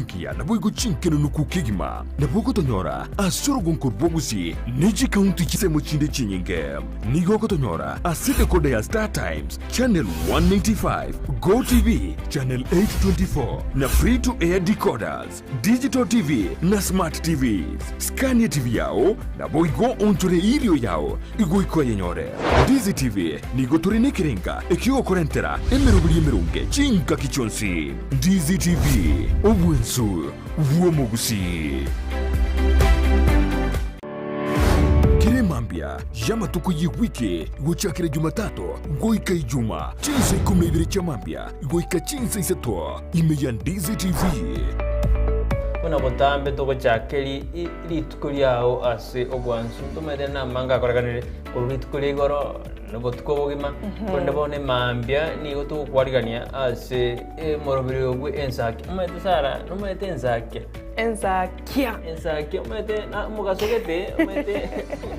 chingiya naboigo chinkenenuku kegima. Nabo ogotonyora ase orogonko rwa Gusii ne chikaunti chinsemo chinde chinyinge. Nigo ogotonyora ase decoder ya Star Times, channel 185, Go TV, channel 824, na free to air decoders, digital TV na smart TVs. Scan etibi yao, naboigo onchore erio yao igoika oyenyore. Ndizi TV nigo tore nekerenga ekiogokorentera emeroberi emeronge chingaki chionsi. Ndizi TV, obwensu bw'omogusii. Kera emambia y'amatuko y'ewiki gochakera Jumatatu goika Ijuma, chinsa ikomi na ibere chia mambia goika chinsa isato, ime ya Ndizi TV. Buna botambe togochaka rituko riao ase obwansu, ntomanyete namange akorekanire korwa rituko ria igoro na obotuko obogima, korende bono emambia nigo togokwarigania ase omoroberi oyo bwe ensaki. Omanyete Sarah, nomanyete ensakia? Ensakia. Ensakia omanyete na omogaso gete omanyete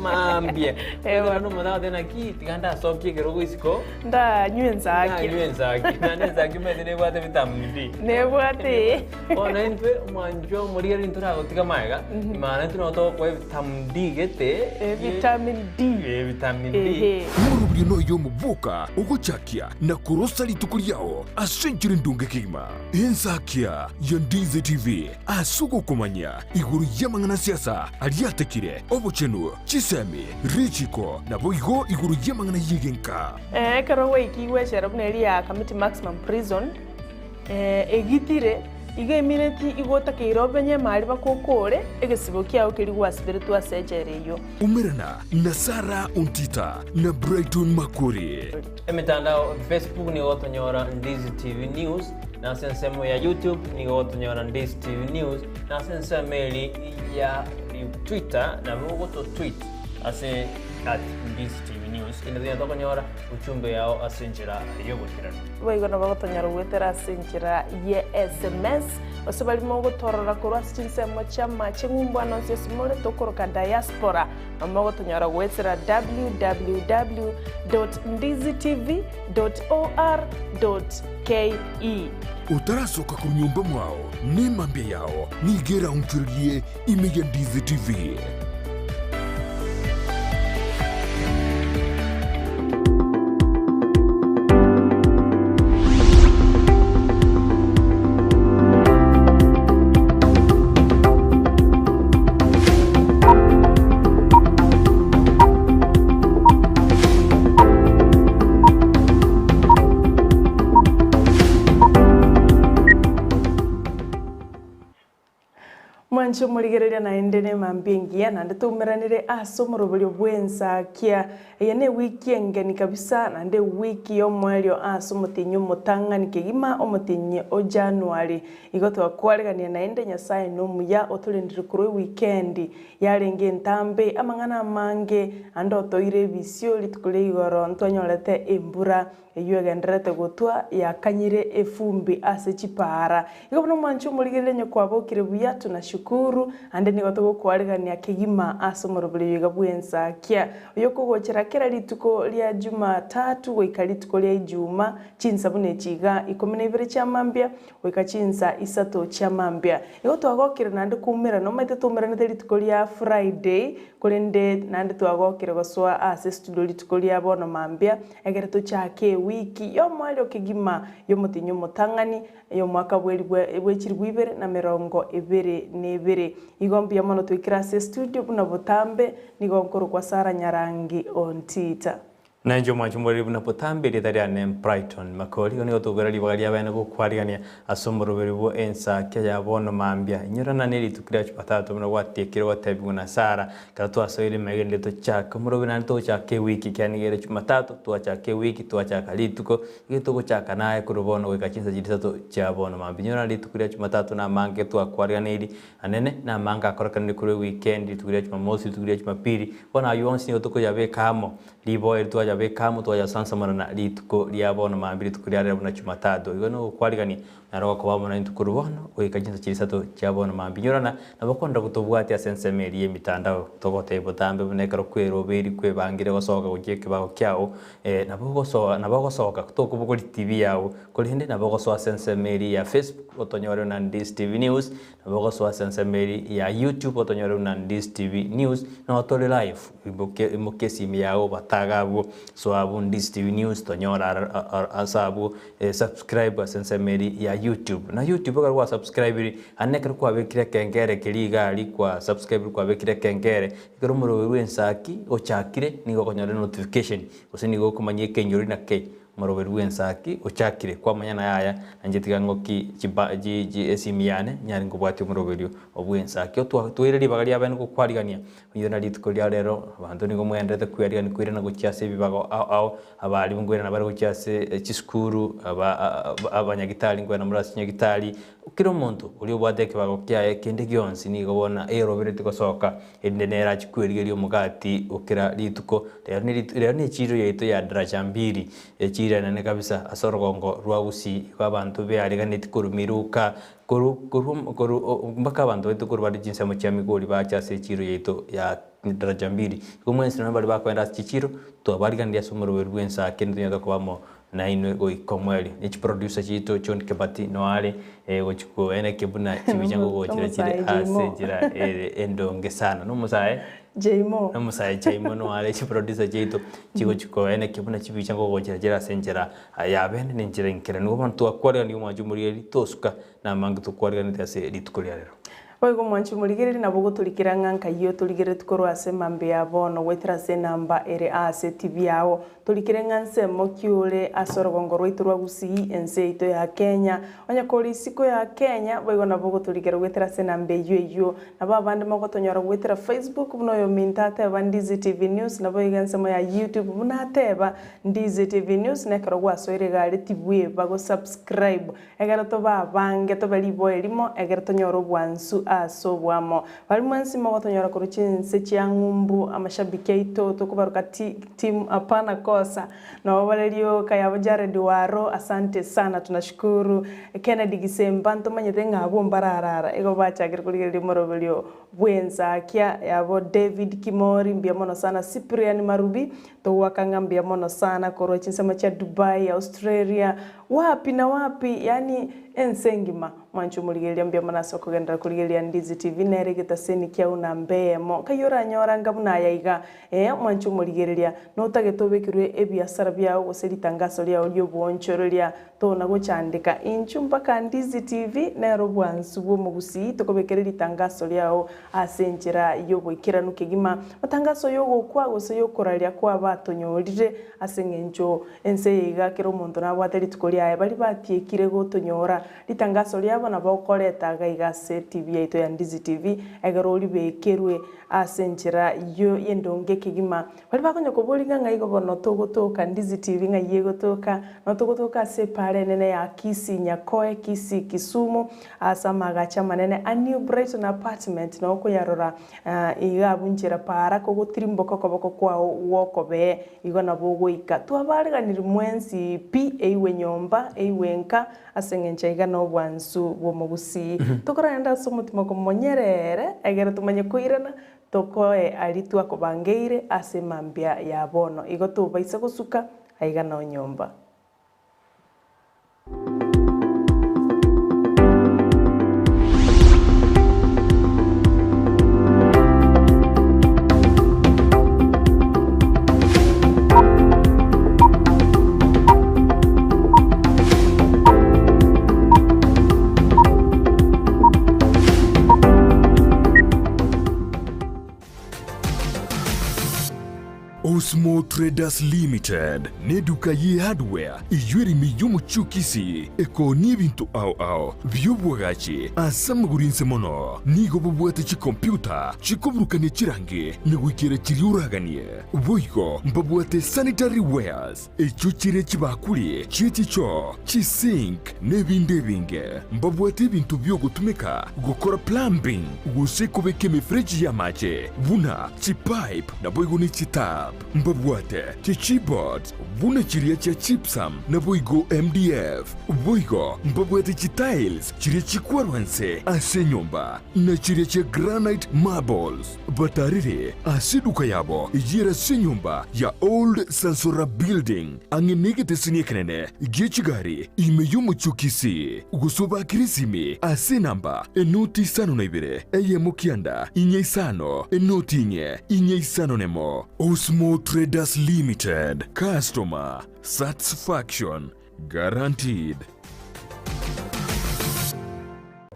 mambia. Ewa. Ekero omonto agoteba naki tiga ndasokie ekerogo isiko. Ndanywe ensakia. Ndanywe ensakia. Naende ensakia omanyete nebwate vitamin D. Nebwate. Bono intwe omwanchwa omorigereria ntoragotiga magega, maana intwe nabo togokoa vitamin D gete. Vitamin D. Vitamin D. Ehe. Omoroberio noyo omoboka ogochakia na korosa rituko riao ase enchera endonge kegima. Ensakia ya Ndizi TV ase ogokomanyia igoro y'amang'ana a siasa aria atekire, obochenu, chisemi, richiko, naboigo igoro y'amang'ana y'egenka. Ekero gwaikigwe echela buna eria ya Kamiti Maximum Prison, egitire, igo emineti igo otakeire obenye emari bakokore egesibo kiao keria gwasiberetwe ase echela eyio. Umerana na Sarah Ontita na Brighton Makori. Emetandao, Facebook nigo ogotonyora Ndizi TV News, na ase ensemo ya YouTube nigo ogotonyora Ndizi TV News, na ase ensemo eri ya Twitter nabo ogototweet ase at Ndizi TV News. Kende tonya tokonyora uchumbe yao ase enchera y'oboikeranu. Boigo nabo gotonyora goetera ase enchera ye SMS, gose baria mogotorora korwa ase chinsemo chi'amache ng'umbu ande onsi ase more tokoroka diaspora, nabo mogotonyora goetera www dot ndizitv dot or dot ke. Otarasoka korwa nyomba mwao, nemambia yao nigo eraonchorerie ime ya Ndizi TV. Mwanche omorigereria naende nemambia engiya, naende toumeranire ase omoroberio bw'ensakia. Eye newiki engeni kabisa, naende ewiki y'omoerio ase omotienyi omotang'ani kegima, omotienyi o January. Igo twakwaregania naende Nyasae nomuya otorendire korwa ewikendi yarenge entambe, amang'ana amange, ande otoire ebisio rituko ria igoro ntwanyorete embura Eyio egendererete gotwa yakanyire efumbi ase chipaara. Igo buna omwanchi omorigereria onye kwabokire buya, tunashukuru, ande nigo togokwarigania kegima ase omoroberio oyo iga bw'ensakia, oyokogochera kera rituko ria Jumatatu goika rituko ria Ijuma, chinsa buna echi iga, ikomi na ibere chia mambia goika chinsa isato chia mambia. Igo twagokire naende koumerana, omanyete twaumeranete rituko ria Friday, korende naende twagokire gosoa ase estudio rituko ria bono mambia, Ekero tochake ewiki y'omoerio kegima y'omotienyi omotang'ani, ey'omwaka bwe chilifu ibere na merongo ebere na ebere. Igo mbuya mono twaikire ase estudio buna botambe, nigo nkorokwa Sarah Nyarangi Ontita. Na inche omwanchi omoreri buna botambe erieta riane Brighton Makori. Igo nigo togokora ribaga ria bene gokwarigania ase omoroberi bwo ensakia ya bono mambia. Inyorana ne rituko ria Jumatatu buna gwatiekire gotebigwa na Sarah. Ekero twasoire ime rende tochake omorobio naende togochaka ewiki ekiagera nigo ere Jumatatu, twachaka ewiki, twachaka rituko, nigo togochaka naye korwa bono goika chinsa chiria isato chia bono mambia. Inyora rituko ria Jumatatu namange twakwarganeirie anene, namange akorekanire korwa ewikendi, rituko ria Jumamosi, rituko ria Jumapili, bono aywo onsi nigo tokoyabeka amo, riboa eri twayabeka amo twayasansamonana rituko ria bono mambia rituko ria rero buna Jumatatu. Igo nogokwarigania. Naro okoba amo naintwe korwa bono goika chinsa chia isato chia bono mambia. Inyorana, nabo okondora gotobwatia ase ensemo eria y'emitandao, togotebia botambe buna ekero kwerobeiri kwebangire gosoka gochia ekebago kiao, nabo ogosoa nabo ogosoka tokobogoria TV yao, korende nabo ogosoa ase ensemo eria ya Facebook otonyore buna Ndisi TV News, nabo ogosoa ase ensemo eria ya YouTube otonyore buna Ndisi TV News, nabo tore live, imokia imokia esimi yago obataga abwo, soa abwo Ndisi TV News tonyore aro ase abwo. Subscribe ase ensemo eria ya YouTube. Na YouTube ekero gwa subscribiri, aande ekero kwabekire ekengere keria iga aria kwa subscribiri kwabekire ekengere, ekero omoroberi bwa ensaki ochakire nigo okonyora enotification, gose nigo okomanya ekenyoro naki omoroberi bwa ensaki ochakire, kwamanya naye aya nainche tiga ng'oki chiba chi chi esimi yane nyare nkobwatia omoroberio bwa ensaki. Otwa toire ribaga ria bene gokwarigania Oyio na rituko ria rero, abanto nigo mwenderete kwearigania koirana gochia ase ebibago ao ao, abarimu nkoirana bare gochia ase chisukuru, aba abanyagitari nkoirana more ase chinyagitari, kera omonto oria obwate ekebago kiaye kende gionsi nigo bono erobereti gosoka, erinde nere achie kwerigeria omogati o kera rituko. Rero ne ritu rero ne echiro yaito ya daraja mbili, echiro enene kabisa ase orogongo rwa gusii, igo abanto beariganeti korwa miruka, Korwa korwa korwa mpaka abanto baito korwa bare chinsemo chia Migori bache ase echiiro yaito ya Daraja Mbili. Igo mwensi nonye baria bakoenda ase chichiiro, twabariganirie ase omoroberi bw'ensa kende tonyarete koba amo nainwe goika omoerio. Ne chiproducer chiaito John Kebati noyo are gochia koenekia buna chibicha ngogochera chire Omosae ase Jaymo. enchera ere endonge sana. Nomosae? Jaymo. Nomosae Jaymo noyo are chiproducer chiaito chigochia koenekia buna chibicha ngogochera chire ase enchera Aya abene nenchera enkeranu. Nigo bono twakwaregania omwancho omorigereria, tosuka namange tokwareganete ase rituko ria rero. Boigo omwancho omorigereria nabo ogotorikera ng'a nkai otorigeretie korwa ase mambia ya bono goetera ase enamba ere aase etibi yao. Torikere ng'a nsemo ki ore ase orogongo rwaito rwa Gusii, ense yaito ya Kenya. Onye kore isiko ya Kenya, boigo nabo ogotorikera goetera ase enamba eyio eyio. Nabo abande mogotonyora goetera Facebook buna oyominto ateba Ndizi TV News, naboigo ensemo ya YouTube buna ateba Ndizi TV News nekero gwasoire egari tibweba go subscribe egere tobe abange tobe riboa erimo egere tonyore obwansu ase oboamo. Baria mwensi mogotonyora korwa chinse chia ng'umbu amashabiki aito tokobaroka ti team hapana kosa nabo bare rioka yabo Jared Waro asante sana tunashukuru Kennedy Gisemba ntomanyete ng'a abwo mbararara igo bachakire korigereria omoroberio bw'ensakia yabo David Kimori mbuya mono sana Cyprian Marubi Togoaka ng'a mbuya mono sana korwa chinsemo chia Dubai, Australia, wapi na wapi, yaani ense engima. Mwanche omorigereria mbuya mono ase okogenderera korigereria Ndizi TV nere egetaseni kiao namba eyemo. Nkai oranyora anga buna aya iga? Ee, mwanche omorigereria, notagete obekerwe ebiasara biao gose ritangaso riao ri'oboonchoreria tona gochandeka. Inchuo mpaka Ndizi TV nere obwansu bw'omogusii tokobekere ritangaso riao Ase enchera y'oboikeranu kegima, matangaso y'ogokwa gose y'okoraria kw'abatonyorire, ase engencho ense eye iga kera omonto nabwate rituko riaye, baria batiekire gotonyora ritangaso riabo nabo okoreta iga iga ase TV yaito ya Ndizi TV, egere oribekerwe ase enchera y'endonge kegima. Baria bakonya koboria ng'a ng'ai igo bono togotoka Ndizi TV ng'ai egotoka, nabo togotoka ase epaara enene ya Kisii Nyakoe, Kisii Kisumu, Ase amaagacho amanene a New Brighton Apartment nao okoyarora iga abwo nchera paara kogotirimboka okoboko kwao gw'okobee, igo nabo ogoika. Twabaariganirie mwensi pi, eigwe nyomba, eigwe nka, ase engencho aiga nobwansu bw'omogusii. Tokoragende ase omotima komonyerere, egere tomanye koirana, tokoe aria twakobangeire ase mambia ya bono. Igo tobaisa gosuka aiga nao nyomba. Osmo Traders Limited neduka ye hardware eyio ere ime y'omochie o Kisii ekoonia ebinto ao ao bi'obwagachi ase amagoro inse mono. Nigo bobwate chikompyuta chikoburukania chirangi na goikera chiria oraganie. Boigo mbabwate sanitary wares echio chire chibakuri chie chichoo, chisink na ebinde ebinge. Mbabwate ebinto bi'ogotumeka gokora plumbing gose kobeka emefereji y'amache buna chipipe naboigo ne chitap. Mbabwate chichiboards buna chiria chia gypsum naboigo MDF. Boigo mbabwate chitiles chiria chikwarwa nse ase enyomba, na chiria chia granite marbles. Batarire ase eduka yabo eyere ase enyomba ya Old Sansora Building, ang'e negeteseni ekenene gie chigari ime y'omochie o Kisii. Gose obakere esimi ase enamba enoti isano na ibere, eyemo kianda, inye isano, enoti inye, inye isano nemo. Osmo Traders Limited, Customer Satisfaction Guaranteed.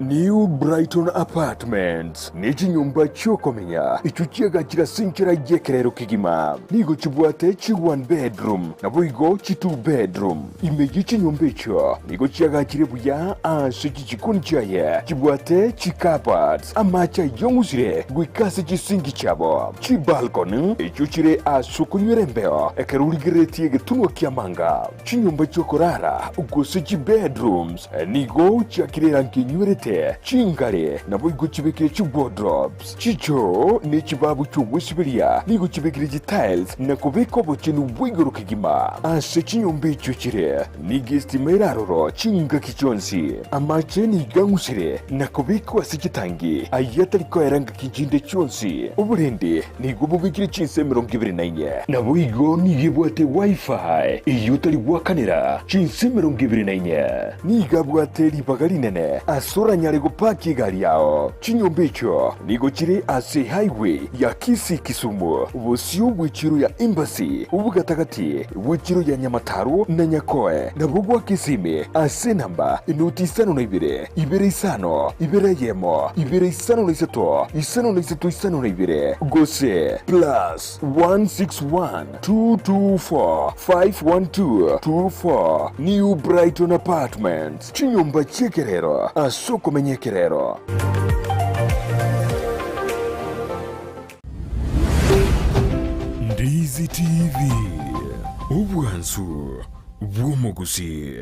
New Brighton Apartments nechinyomba chiokomenya echio chiagachire ase enchera y'ekerero kegima. Nigo chibwate chi one bedroom naboigo chi two bedroom. Ime ye chinyomba echio nigo chiagachire buya ase chichikoni chiaye chibwate chicupboards, amache ayong'usire goika ase chisinki chiabo, chibalcony echio chire ase okonywera embeo ekero origereretie egetunwa ki'amanga. Chinyomba chi'okorara, gose chibedrooms, nigo chiakire erangi enywerete, chingare, naboigo chibekire chiwardrobes. Chichoo ne chibabu chi'ogwesiberia nigo chibekire chitiles na kobeka obochenu bwa igoro kegima. Ase chinyomba echio chire, nigo estima ere aroro chingaki chionsi. Amache nigo ang'usire na kobekwa ase chitangi, ayio atari koera ngaki chinde chionsi. Oborendi Nigo bobekire chinsa 24. Naboigo nigo ebwate Wi-Fi eyio otari goakanera chinsa 24. Nigo abwate ribaga rinene ase oranyare gopaki egari yao. Chinyomba echio nigo chire ase highway ya Kisii-Kisumu, bosio bw'echiro ya Embassy, obogatagati bw'echiro ya Nyamataro na Nyakoe, nabwo gwa Kisimi ase enamba enoti isano na ibere. Ibere isano, ibere eyemo, ibere isano na isato, isano na isato isano na ibere, gose plus 161 224 512 24 New Brighton Apartments, chinyomba chi'ekerero ase okomenya ekerero. Ndizi TV, obwansu bw'omogusii.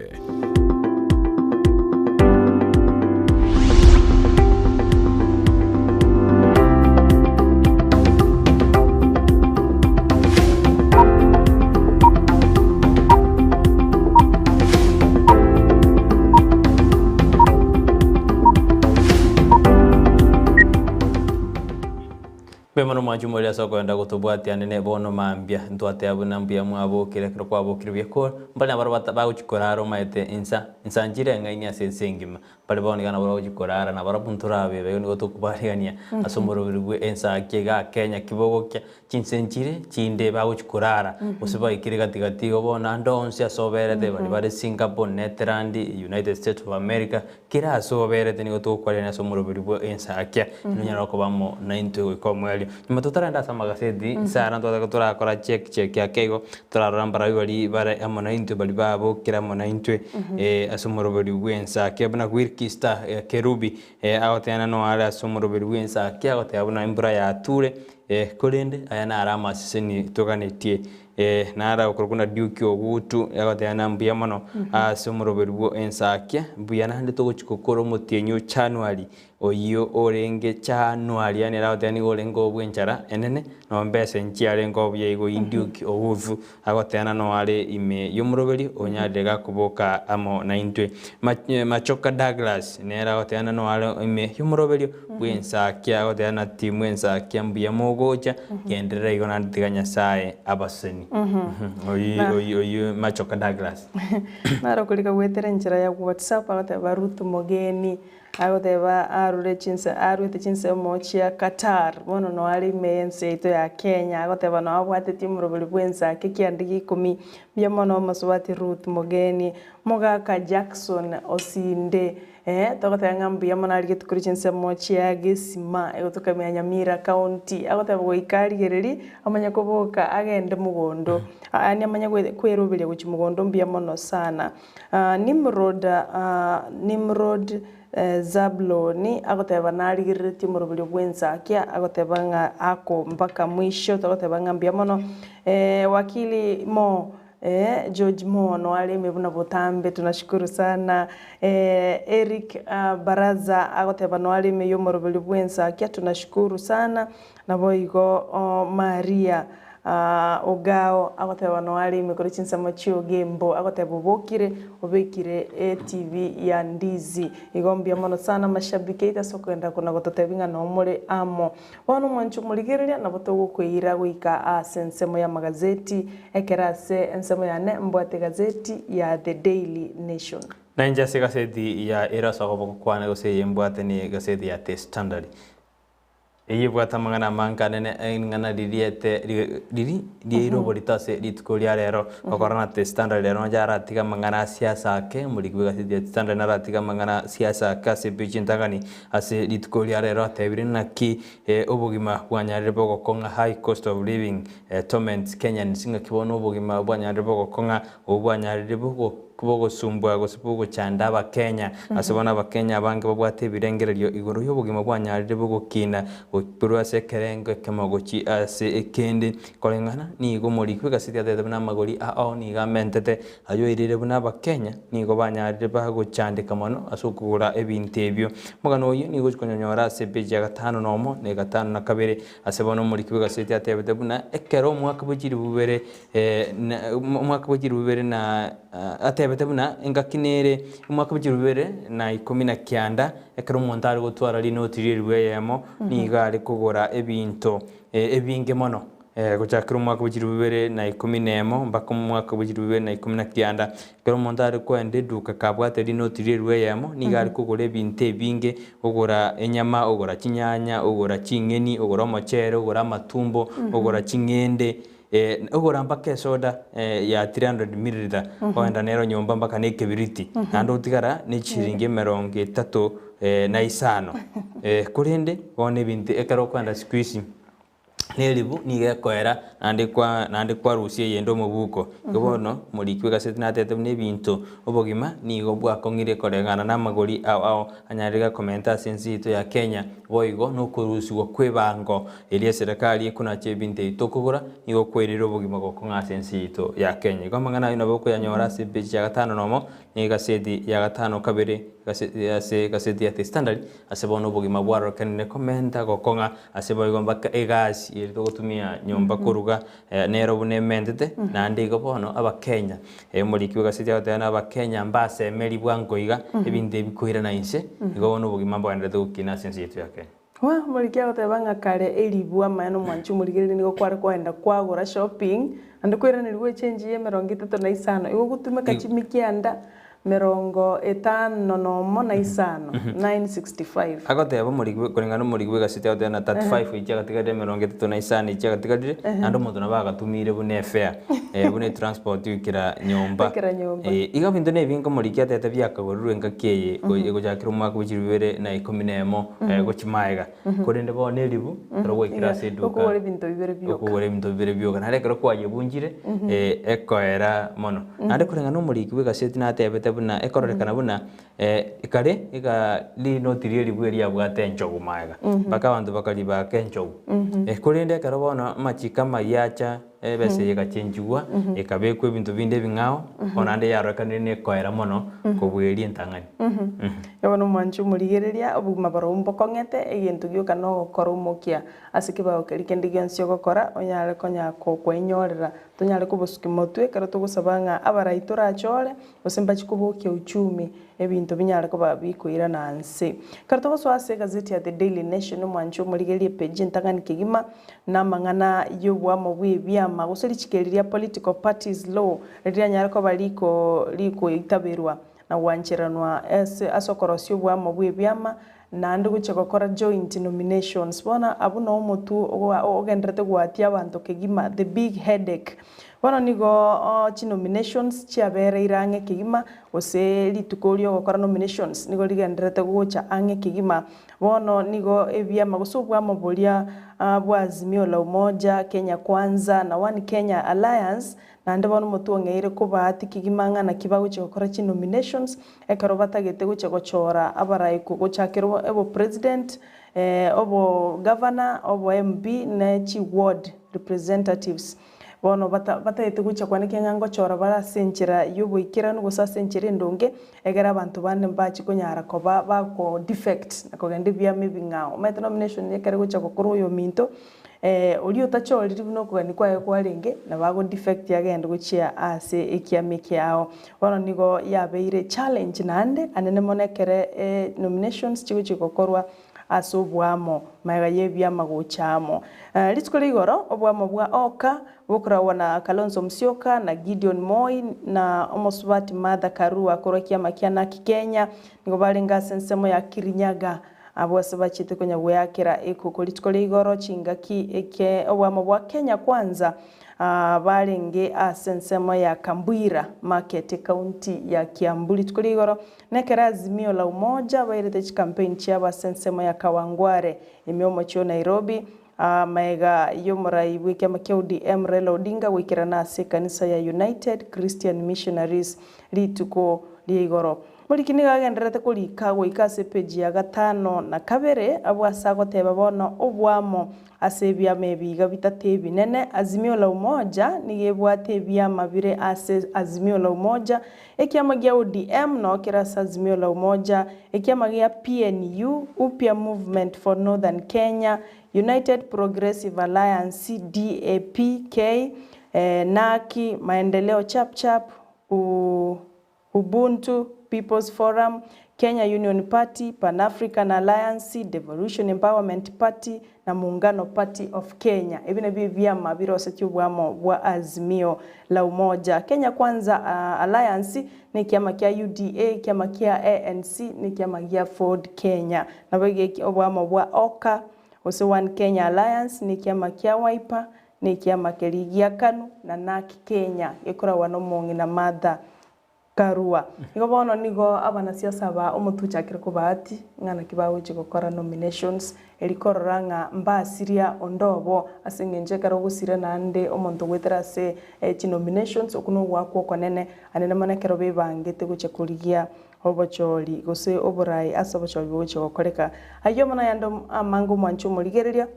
Mbuya mono mwanche more ase okoenda gotobwatia nene bono mambia, ntwateba buna mbuya mwabokire ekero kwabokire buya ko mbare nabaro bata bagochia korara omaete insa, insa nchire eng'aini ase ense engima, mbare bono iga nabo bagochia korara nabarabwo ntorabebe igo nigo tokobarigania ase omoroberi bwe ensa ki igaa Kenya ki bogokia, chinsa nchire chinde bagochia korara, gose baikire gati gati igo bono ande onsi ase oberete baria bare Singapore, Netherland, United States of America, Kera ase oberete nigo togokwarerania ase omoroberi bwe ensakia, nonyare koba amo naintwe goika omoerio. Nyuma totarenda ase amagaseti, Sara ntwataka torakora check check ake igo, torarora mbarabwo baria bare amo naintwe baria babokire amo naintwe ase omoroberi bwe ensakia buna Wilkista Kerubi agoteba noare ase omoroberi bwe ensakia agoteba buna embura yature, korende aya naro amaseseni toganetie. Ee, naro agokorokwa na Duke Ogutu, agoteba ng'a mbuya mono ase omoroberi bwo ensakia, mbuya naende togochia gokora omotienyi o January, oyio orenge January yaani ere agoteba nigo orenge obwa enchara enene, noo mbesa nchiarenge obuya igo oyio Duke Ogutu agoteba ng'a noo are ime y'omoroberi onyarire gakoboka amo naintwe. Machoka Douglas nere agoteba ng'a noo are ime y'omoroberio bw'ensakia, agoteba ng'a timu ensakia mbuya mogocha, Genderera igo naende tiga Nyasae abasesenie. Na- Oyio oyio Machoka Douglas. Naro korika goetera enchera ya WhatsApp agoteba Ruth Mogeni, agoteba arure chinse aruete chinsemo chia Qatar, bono noo are ime y'ense yaito ya Kenya, agoteba noo abwatetie omorobori bwa ense ake kianda gia ikomi, mbuya mono omosubati Ruth Mogeni, Mogaka Jackson Osinde. Ee, togoteba ng'a mbuya mono arigetie korwa chinsemo chia gesima egotoka ya Nyamira County. Agoteba goika arigererie, amanye koboka agende mogondo, yaani amanye kweroberia gochia mogondo mbuya mono sana. Nimrod Nimrod Zabloni agoteba narigereretie omoroberio bw'ensakia, agoteba ng'a ako mpaka mwisho, togoteba ng'a mbuya mono. Wakili Mo Eeh George mono areme buna botambe tunashukuru sana eeh Eric Baraza agoteba noareme yomoroberi bwensakia tunashukuru sana naboigo Maria. Ogao agoteba noe are ime korwa chinsemo chi'ogembo, agoteba obokire obekire etv ya Ndizi. Igo mbuya mono sana amashabiki aito ase okogenda kona gototebia ng'a noo more amo. Bono omwancho omorigereria nabo togokoira goika ase ensemo y'amagazeti, ekero ase ensemo yane mbwate egazeti ya The Daily Nation. Nainche ase egazeti ya ere ase okoboko kwane gose eye mbwate ne egazeti ya The Standard. Eyio ebwate amang'ana amange anene eng'ana ririete riri riaire oborito ase rituko ria rero. Gokora na The Standard rero nonye aratiga amang'ana a siasa ake, omoriki bw'egaseti ya The Standard naratiga amang'ana a siasa ake ase epeji entang'ani ase rituko ria rero atebire naki obogima bwanyarire bogokong'a high cost of living torments Kenyans ng'aki bono obogima bwanyarire bogokong'a obwo bwanyarire bogo. Bogosumbua gose bogochanda Abakenya. Ase bono Abakenya abange babwate ebirengererio igoro y'obogima bwanyarire bogokina korwa ase ekerengo ekemo gochia ase ekende. Koreng'ana nigo omoriki bw'egaseti atebete buna amagori ao nigo amentete ayio airire buna Abakenya nigo banyarire bagochandeka mono ase okogora ebinto ebio. Omogano oyio nigo ogochia konyonyora ase epeji ya gatano na omo na gatano na kabere. Ase bono omoriki bw'egaseti atebete buna ekero omwaka bwe chilifu bibere Omwaka bwe chilifu bibere na atebete buna engaki nere omwaka bwe chilifu bibere na ikomi na kianda, ekero omonto are gotwara rinoti ri'elifu eyemo, nigo are kogora ebinto ebinge mono. Gochakera omwaka bwe chilifu bibere na ikomi na emo mpaka omwaka bwe chilifu bibere na ikomi na kianda, ekero omonto are koenda eduka kabwate rinoti ri'elifu eyemo, nigo are kogora ebinto ebinge, ogora enyama, ogora chinyanya, ogora ching'eni, ogora omochere, ogora amatumbo, ogora ching'ende. Ogora mpaka esoda ya 300 milliliter, ogenda nero nyomba mpaka na ekebiriti, naende otigara ne chishiringi emerongo etato na isano. Korende bono ebinto ekero okoenda siku hizi na eribu nigo ekoera naende kwa naende kwarusia eyende omobuko. Igo bono omoriki bw'egaseti natebete buna ebinto obogima nigo bwakong'ire koreng'ana na amagori ao ao anyarire komenta ase ense yaito ya Kenya, boigo nokorusigwa kw'ebango Erio eserekari ekonacha ebinto ebi tokogora, nigo kwerire obogima gokong'a ase ense yaito ya Kenya. Igo amang'ana ayio nabo okoyanyora ase epeji ya gatano nomo, na egaseti ya gatano kabere ase egaseti ya The Standard, ase bono obogima bwarorekanire komenta gokong'a ase boigo mpaka egasi eri togotumia nyomba koruga nero buna ementete, naende igo bono abakenya, omoriki bw'egaseti agoteba ng'a abakenya mbasemeri bwango iga ebinto ebi koirana inse, igo bono obogima mbogendererete gokina ase ense yaito ya Kenya. Omoriki agoteba ng'a kare eribu amaene omwanchi omorigereria nigo kware koenda kwagora shopping naende koiranerigwa echange ya emerongo etato na isano igo ogotumeka chimikianda merongo etano nomo na isano, 965. Agoteba omoriki bwe koreng'ana omoriki bw'egaseti agoteba na 35 echi agatigarire emerongo etato na isano echi agatigarire naende omonto nabo agatumire buna efare buna etransport goikera nyomba. Goikera nyomba. Igo ebinto na ebinge omoriki atebete biakagorirwe engaki eye gochakera omwaka bwe chilifu bibere na ikomi na emo. Gochia magega, korende bono eribu ekero gwaikire ase eduka, Okogora ebinto bibere bioka. okogora ebinto bibere bioka, naende ekero kwayebunchire ekoera mono. Naende koreng'ana omoriki bw'egaseti natebete buna ekororekana buna kare iga rinoti ria eribu eria riabwate enchogu magega, mpaka abanto bakaribaka enchogu. Korende ekero bono amachiko amayia acha, ebesa eye egachenchigwa, ekabekwa ebinto binde ebing'ao, bono naende yarorekanire nekoera mono kobua eria entang'ani. Bono omwanche omorigereria, obogima barobwo mbokong'ete, egento gioka nogokora omokia ase kebao keria kende gionsi ogokora, onyare konya koinyorera, tonyare kobosukia motwe ekero togosaba ng'a abarai torachore, gose mbachie kobokia uchumi, ebinto binyare koba bikoirana nse. Ekero togosoa ase egazeti ya The Daily Nation, omwanche omorigereria epeji entang'ani kegima, na amang'ana y'oboamo bw'ebiama, gose richiko eri ria Political Parties Law ririanyare koba riko rikoitaberwa na gwancheranwa ase ase okorosia oboamo bw'ebiama, naende gochia gokora joint nominations. Bono abwo noo omotwe ogenderete goatia abanto kegima, the big headache. Bono nigo chinominations chiabereire ang'e kegima, gose rituko ri'ogokora nominations nigo rigendererete gocha ang'e kegima. Bono nigo ebiama gose oboamo boria bwa Azimio la Umoja, Kenya Kwanza na One Kenya Alliance naende bono omotwe ong'eire kobaatia kegima ng'a naki bagochia gokora chinominations ekero batagete gochia gochora abarai gochakera obopresident, obogavana, obo MP ne chiward representatives. Bono batagete gochia kwaneka ng'a ngochora bare ase enchera y'oboikeranu gose ase enchera endonge, egere abanto bande mbachie konyara koba bako defect na kogenda ebiama ebing'ao. Omanyete nomination ekero egochia gokorwa oyominto. Oria otachoriri buna okogania kwaye kwarenge, nabo ago defect agende gochia ase ekiama ekiao. Bono nigo yabeire challenge naende anene mono ekere nominations chigochia gokorwa ase oboamo magega y'ebiama gocha amo. Rituko ria igoro oboamo bwa Oka bokoragwa na Kalonzo Musyoka na Gideon Moi na omosubati Martha Karua korwa ekiama kia Narc Kenya nigo barenge ase ensemo ya Kirinyaga. Abwo ase bachiete konya gweakera ekuku rituko ria igoro chingaki eke oboamo bwa Kenya Kwanza barenge ase ensemo ya Kambwira Market ekaunti ya Kiambu rituko ria igoro nekero Azimio la Umoja bairete chikampeini chiabo ase ensemo ya Kawangware ime omochie o Nairobi maega y'omorai bw'ekiama kia ODM Raila Odinga goikerana ase ekanisa ya United Christian Missionaries rituko ria igoro. Moriki nigo agendererete korika goika ase epeji ya gatano na kabere, abwo ase agoteba bono oboamo ase ebiama ebi iga bitato ebinene, Azimio la Umoja nigo ebwate ebiama bire ase Azimio la Umoja, ekiama gia ODM noo kere ase Azimio la Umoja, ekiama gia PNU, Upya Movement for Northern Kenya, United Progressive Alliance, DAP-K, Naki, Maendeleo Chap Chap, u. Ubuntu, People's Forum, Kenya Union Party, Pan African Alliance, Devolution Empowerment Party na Muungano Party of Kenya. Ebi nabio ebiama birosetie oboamo bwa Azimio la Umoja. Kenya Kwanza Alliance nekiama kia UDA, ekiama kia ANC na ekiama gia Ford Kenya. Naboigo oboamo bwa Oka gose One Kenya Alliance nekiama kia Wiper na ekiama keria gia Kanu na Narc Kenya gekoragwa nomong'ina Martha Karua. Igo bono nigo abanasiasa aba omotuchakire kobahati ng'a naki bagochia gokora nominations eri korora ng'a mbasiria onde obo ase eng'encho ekero ogosira naende omonto goetera ase chinominations okwo nogoakwa okonene anene mono ekero bebangete gochia korigia obochori gose oborai ase obochori bogochia gokoreka. Ayio mono ayande amange omwanche omorigereria.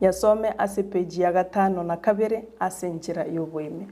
Yasome ase epeji ya gatano na kabere ase enchera y'oboime.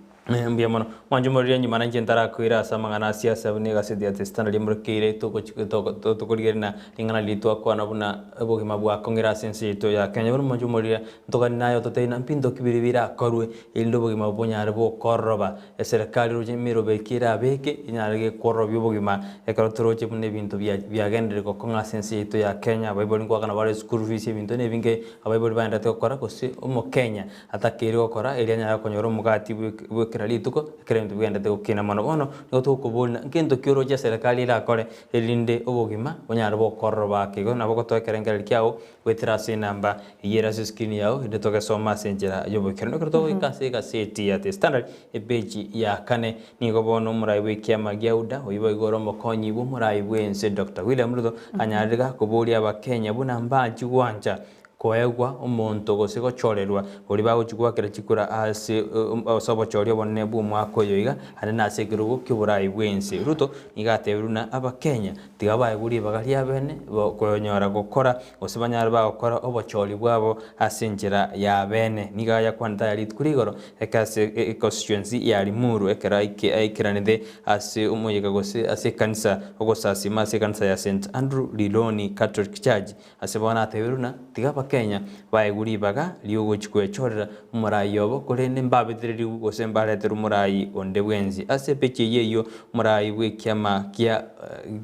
Mbuya mono. Mwanche omoriri nyuma nainche ntarakoira ase amang'ana a siasa buna egaseti ya The Standard imorekeire tokorigereria na ring'ana riria twakwana buna obogima bwakong'ire ase ense yaito ya Kenya. Bono mwanche omoriri ntogani naye ototebie na mbinto ki biria birakorwe erinde obogima bonyare bokororoba. Eserekari roche emerobe ki erabeke enyare gekwororobia obogima ekero toroche buna ebinto biagenderire gokong'a ase ense yaito ya Kenya. Abaibori nkoakana bare school fees ebinto nebinge abaibori baenderete gokora gose omokenya atakeire gokora erio anyare konyora omogati bwe kera rituko ekero ebinto bigenderete gokina mono. Bono nigo tokoboria ng'a ngento ki oroche eserekari erakore erinde obogima bonyare bokororoba ake. Igo nabo ogotoa ekerengererio kiago Goetera ase enamba eyio ere ase escreen yao erinde togesoma ase enchera y'oboikeranu. Ekero togoika ase egaseti ya The Standard epeji ya kane, nigo bono omorai bw'ekiama gia UDA oyio boigo ore omokonyi bw'omorai bw'ense Doctor William Ruto anyarire gakoboria abakenya buna mbachi gwancha koegwa omonto gose gochorerwa oria bagochi goakera chikura ase ase obochori obonene bw'omwaka oyo iga ande nase ekerogo ki'oborai bw'ense. Ruto nigo atebirie buna abakenya Tiga baegwe ribaga riabene konyora gokora, gose banyare bagokora obochori bwabo ase enchera y'abene. Nigo ayakwanete aya rituko rigoro eke ase econstituency ya Limuru ekero aikeranete ase omoyega gose ase ekanisa ogosasima ase ekanisa ya St Andrew Rironi Catholic Church Ase bono atebirie buna, Tiga Abakenya baegwe ribaga ri'ogochia gwechorera omoraai obo, korende mbabetererigwe gose mbareterwe omoraai onde bwensi. Ase epechi eyio eyio omoraai bw'ekiama kia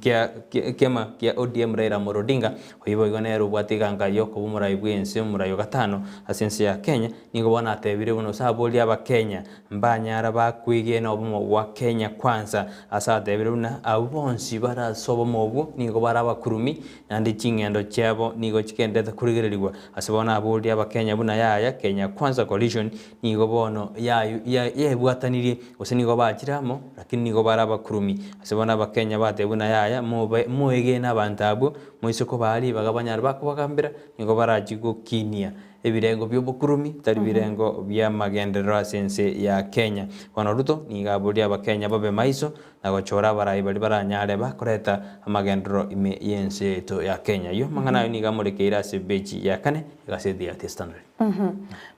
kia ekiama kia ODM Raila Amolo Odinga, oyio boigo nere obwate eganka y'okoba omoraai bw'ense omoraai o gatano ase ense ya Kenya, nigo bono atebirie buna osaborie Abakenya mbanyara bakwegena obomo bwa Kenya Kwanza ase atebire buna abwo bonsi bare ase obomo obwo nigo bare abakurumi Naende ching'endo chiabo nigo chigenderete korigererigwa. Ase bono aboria Abakenya buna yaya, Kenya Kwanza Coalition nigo bono yebwatanirie gose nigo bachire amo lakini nigo bare abakurumi. Ase bono Abakenya batebia buna yaya mobe moegene abanto abwo moise kobaa ribaga banyare bakobagambera nigo barachie gokinia ebirengo bi'obokurumi tari birengo bi'amagenderero ase ense ya Kenya. Bono Ruto nigo aboria Abakenya babe maiso na gochora abarai baria baranyare bakoreta amagenderero ime y'ense yaito ya Kenya. Ayio amang'ana ayo nigo amorekeire ase epeji ya kane egaseti ya The Standard.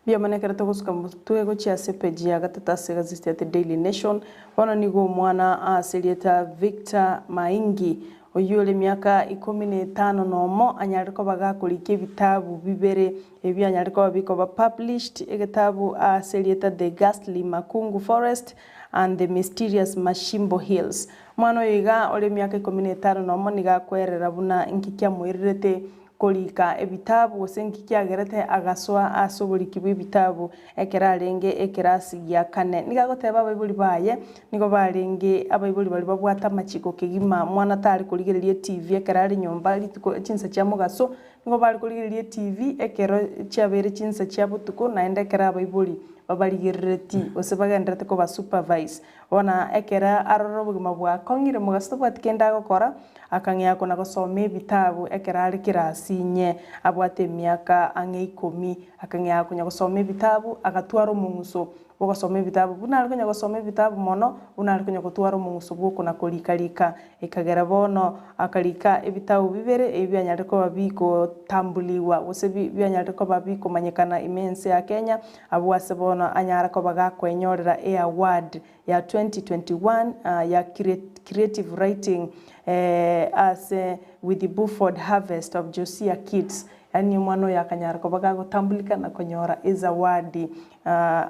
Mbuya mono ekero togosuka motwe gochia ase epeji ya gatato ase egaseti ya The Daily Nation. Bono nigo omwana ase erieta Victor Maingi. Oyio ore emiaka ikomi na etano nomo anyare koba gakorika ebitabu bibere ebi anyare koba bikoba published, egetabu ase erieta The Ghastly Makungu Forest and The Mysterious Mashimbo Hills. Omwana oyo iga ore emiaka ikomi na etano nomo nigo akwerera buna inki kiamoirerete korika ebitabu gose inki kiagerete agasoa ase oboriki bw'ebitabu ekero arenge ekerasi gia kane. Nigo agoteba abaibori baye nigo barenge abaibori baria babwate amachiko kegima, mwana tare korigereria etv ekero are nyomba rituko chinsa chia mogaso, nigo bare korigereria etv ekero chiabeire chinsa chia botuko naende ekero abaibori babarigerereti gose bagendererete koba supervise. Bono ekero arora obogima bwakong'ire mogaso tabwati kende agokora, akang'ea kona gosoma ebitabu ekero are kerasi inye abwate emiaka ang'e ikomi, akang'ea konya gosoma ebitabu agatwara omong'uso bw'ogosoma ebitabu. Buna are konya gosoma ebitabu mono, buna are konya gotwara omong'uso bw'okona korika rika. Ekagera bono akarika ebitabu bibere ebi bianyarire koba bigotambuliwa gose bianyarire koba bikomanyekana ime ense ya Kenya, Abwo ase bono anyare koba gakoenyorera eaward ya 2021 ya Creative Writing ase With the Buford Harvest of Josiah Keats. Yaani omwana oyo akanyara koba gagotambulika na konyora ezawadi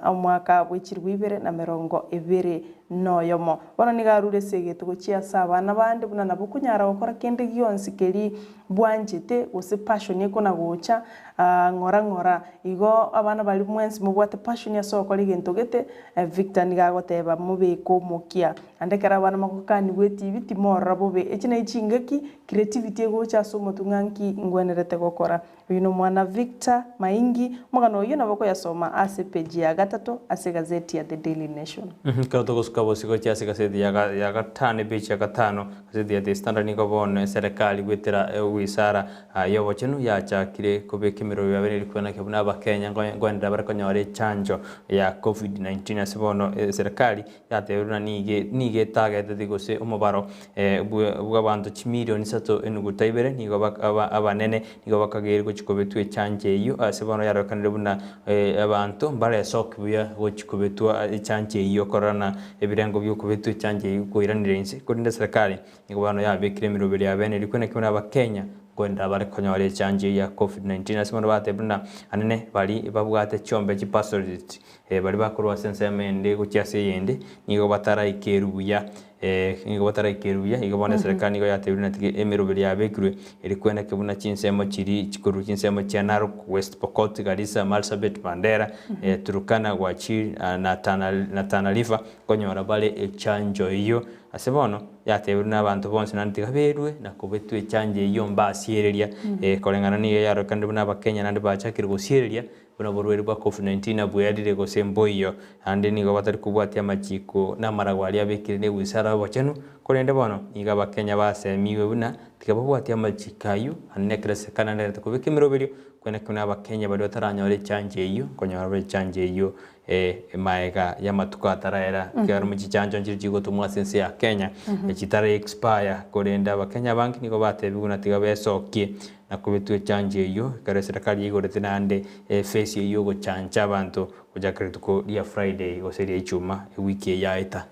omwaka bwe chilifu ibere na merongo ebere noyomo. Bono nigo arure ase egeto gochia ase abana bande buna nabo okonyara gokora kende gionsi keria bwanchete gose passion ekona gocha ng'ora ng'ora. Igo abana baria mwensi mobwate passion ase ogokora egento gete, Victor nigo agoteba mobeke omokia. Naende ekero abana mogokanigwa etibi timorora bobe. Echi naye chingaki creativity egocha ase omotwe ng'a nki ngwenerete gokora. Oyio nomwana Victor Maingi, omogano oyio nabo okoyasoma ase epeji ya gatato ase egazeti ya The Daily Nation. Ekero togosuka bosio gochia ase egaseti ya gatano epeji ya gatano, Egazeti ya The Standard nigo bono eserekari goetera ewizara y'obochenu yachakire kobeka emerobio yabo ere kwenaki buna abakenya nkoenderera bare konyora echanjo ya Covid-19 ase bono eserekari yatebire buna nigo etageteti gose omobaro bw'abanto chimilioni isato enuguta ibere nigo abanene nigo bakageire gochia kobetwa echanjo eyio ase bono yarorekanire buna abanto mbaresoki buya gochia kobetwa echanjo eyio korora na ebirengo bi'okobetwa echanjo eyio koiranire inse. Korende serikali nigo bono yabekire emeroberi ya bene rikwe naki buna abakenya nkoenderera bare konyora echanjo eyio ya Covid-19 ase bono batebire buna anene baria babwate chiombe chipastoriti baria bakorwa ase ensemo ende gochia ase eyende nigo bataraikerwa buya nigo bataraikerwa buya igo bono eserekari nigo yatebire buna tiga emeroberi yabekirwe eri kweneke buna chinsemo chiria chikorwa chinsemo chia Narok, West Pokot, Garissa, Marsabit, Mandera, Turkana, Wajir na Tana na Tana River nkonyora bare echanjo eyio. Ase bono yatebirwe na abanto bonsi naende tiga berwe na kobetwa echanjo eyio mbasiereria koreng'ana nigo yarorekanire buna abakenya naende bachakire gosiereria Buna oborwaire bwa Covid-19 nabwerire gose mboiyo, naende nigo batari kobwatia amachiko na amarago aria abekire ne wisara y'obochenu, korende bono nigo abakenya basemiwe buna tiga babwatie amachiko ayio, naende nekero eserekari naende erete kobeka emeroberio kweneki buna abakenya baria bataranyora echanjo eyio nkonyora bare echanjo eyio maega y'amatuko ataraera, ekiagera omo chichanjo nchiria chigotomwa ase ense ya Kenya chitara expire, korende abakenya abange nigo batebiwe buna tiga besokie Na kobetwa echanjo eyio, ekero eserekari yaigorete naende efesi eyio y'ogochancha abanto gochakera rituko ria Friday gose ria Ichuma ewiki eye yaeta.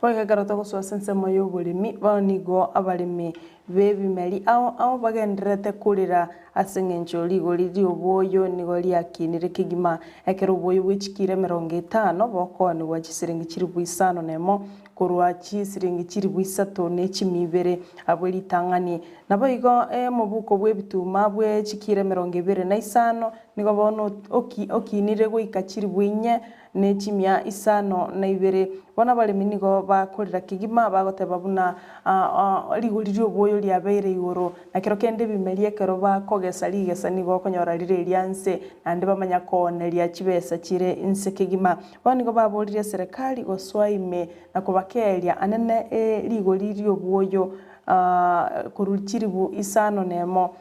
Boigo ekero togosoa ase ensemo y'oboremi, bono nigo abaremi b'ebimeri ao ao bagendererete korera ase engencho rigori ri'oboyo nigo riakinire kegima. Ekero oboyo bwe chikiro emerongo etano bokoonigwa chisiringi chilifu isano nemo korwa chisiringi chilifu isato ne chimia ibere abwe ritang'ani. Naboigo omobuko bw'ebituma bwe chikiro emerongo ebere na isano nigo bono okinire goika chilifu inye ne chimia isano na ibere. Bono abaremi nigo bakorera kegima, bagoteba buna rigori ri'oboyo riabeire igoro, na kero kende ebimeria ekero bakogesa rigesa nigo okonyora rire eria nse, naende bamanya kooneria chibesa chire inse kegima. Bono nigo baboririe eserekari gosoa ime na kobakeeria anene rigori ri'oboyo korwa chilifu isano nemo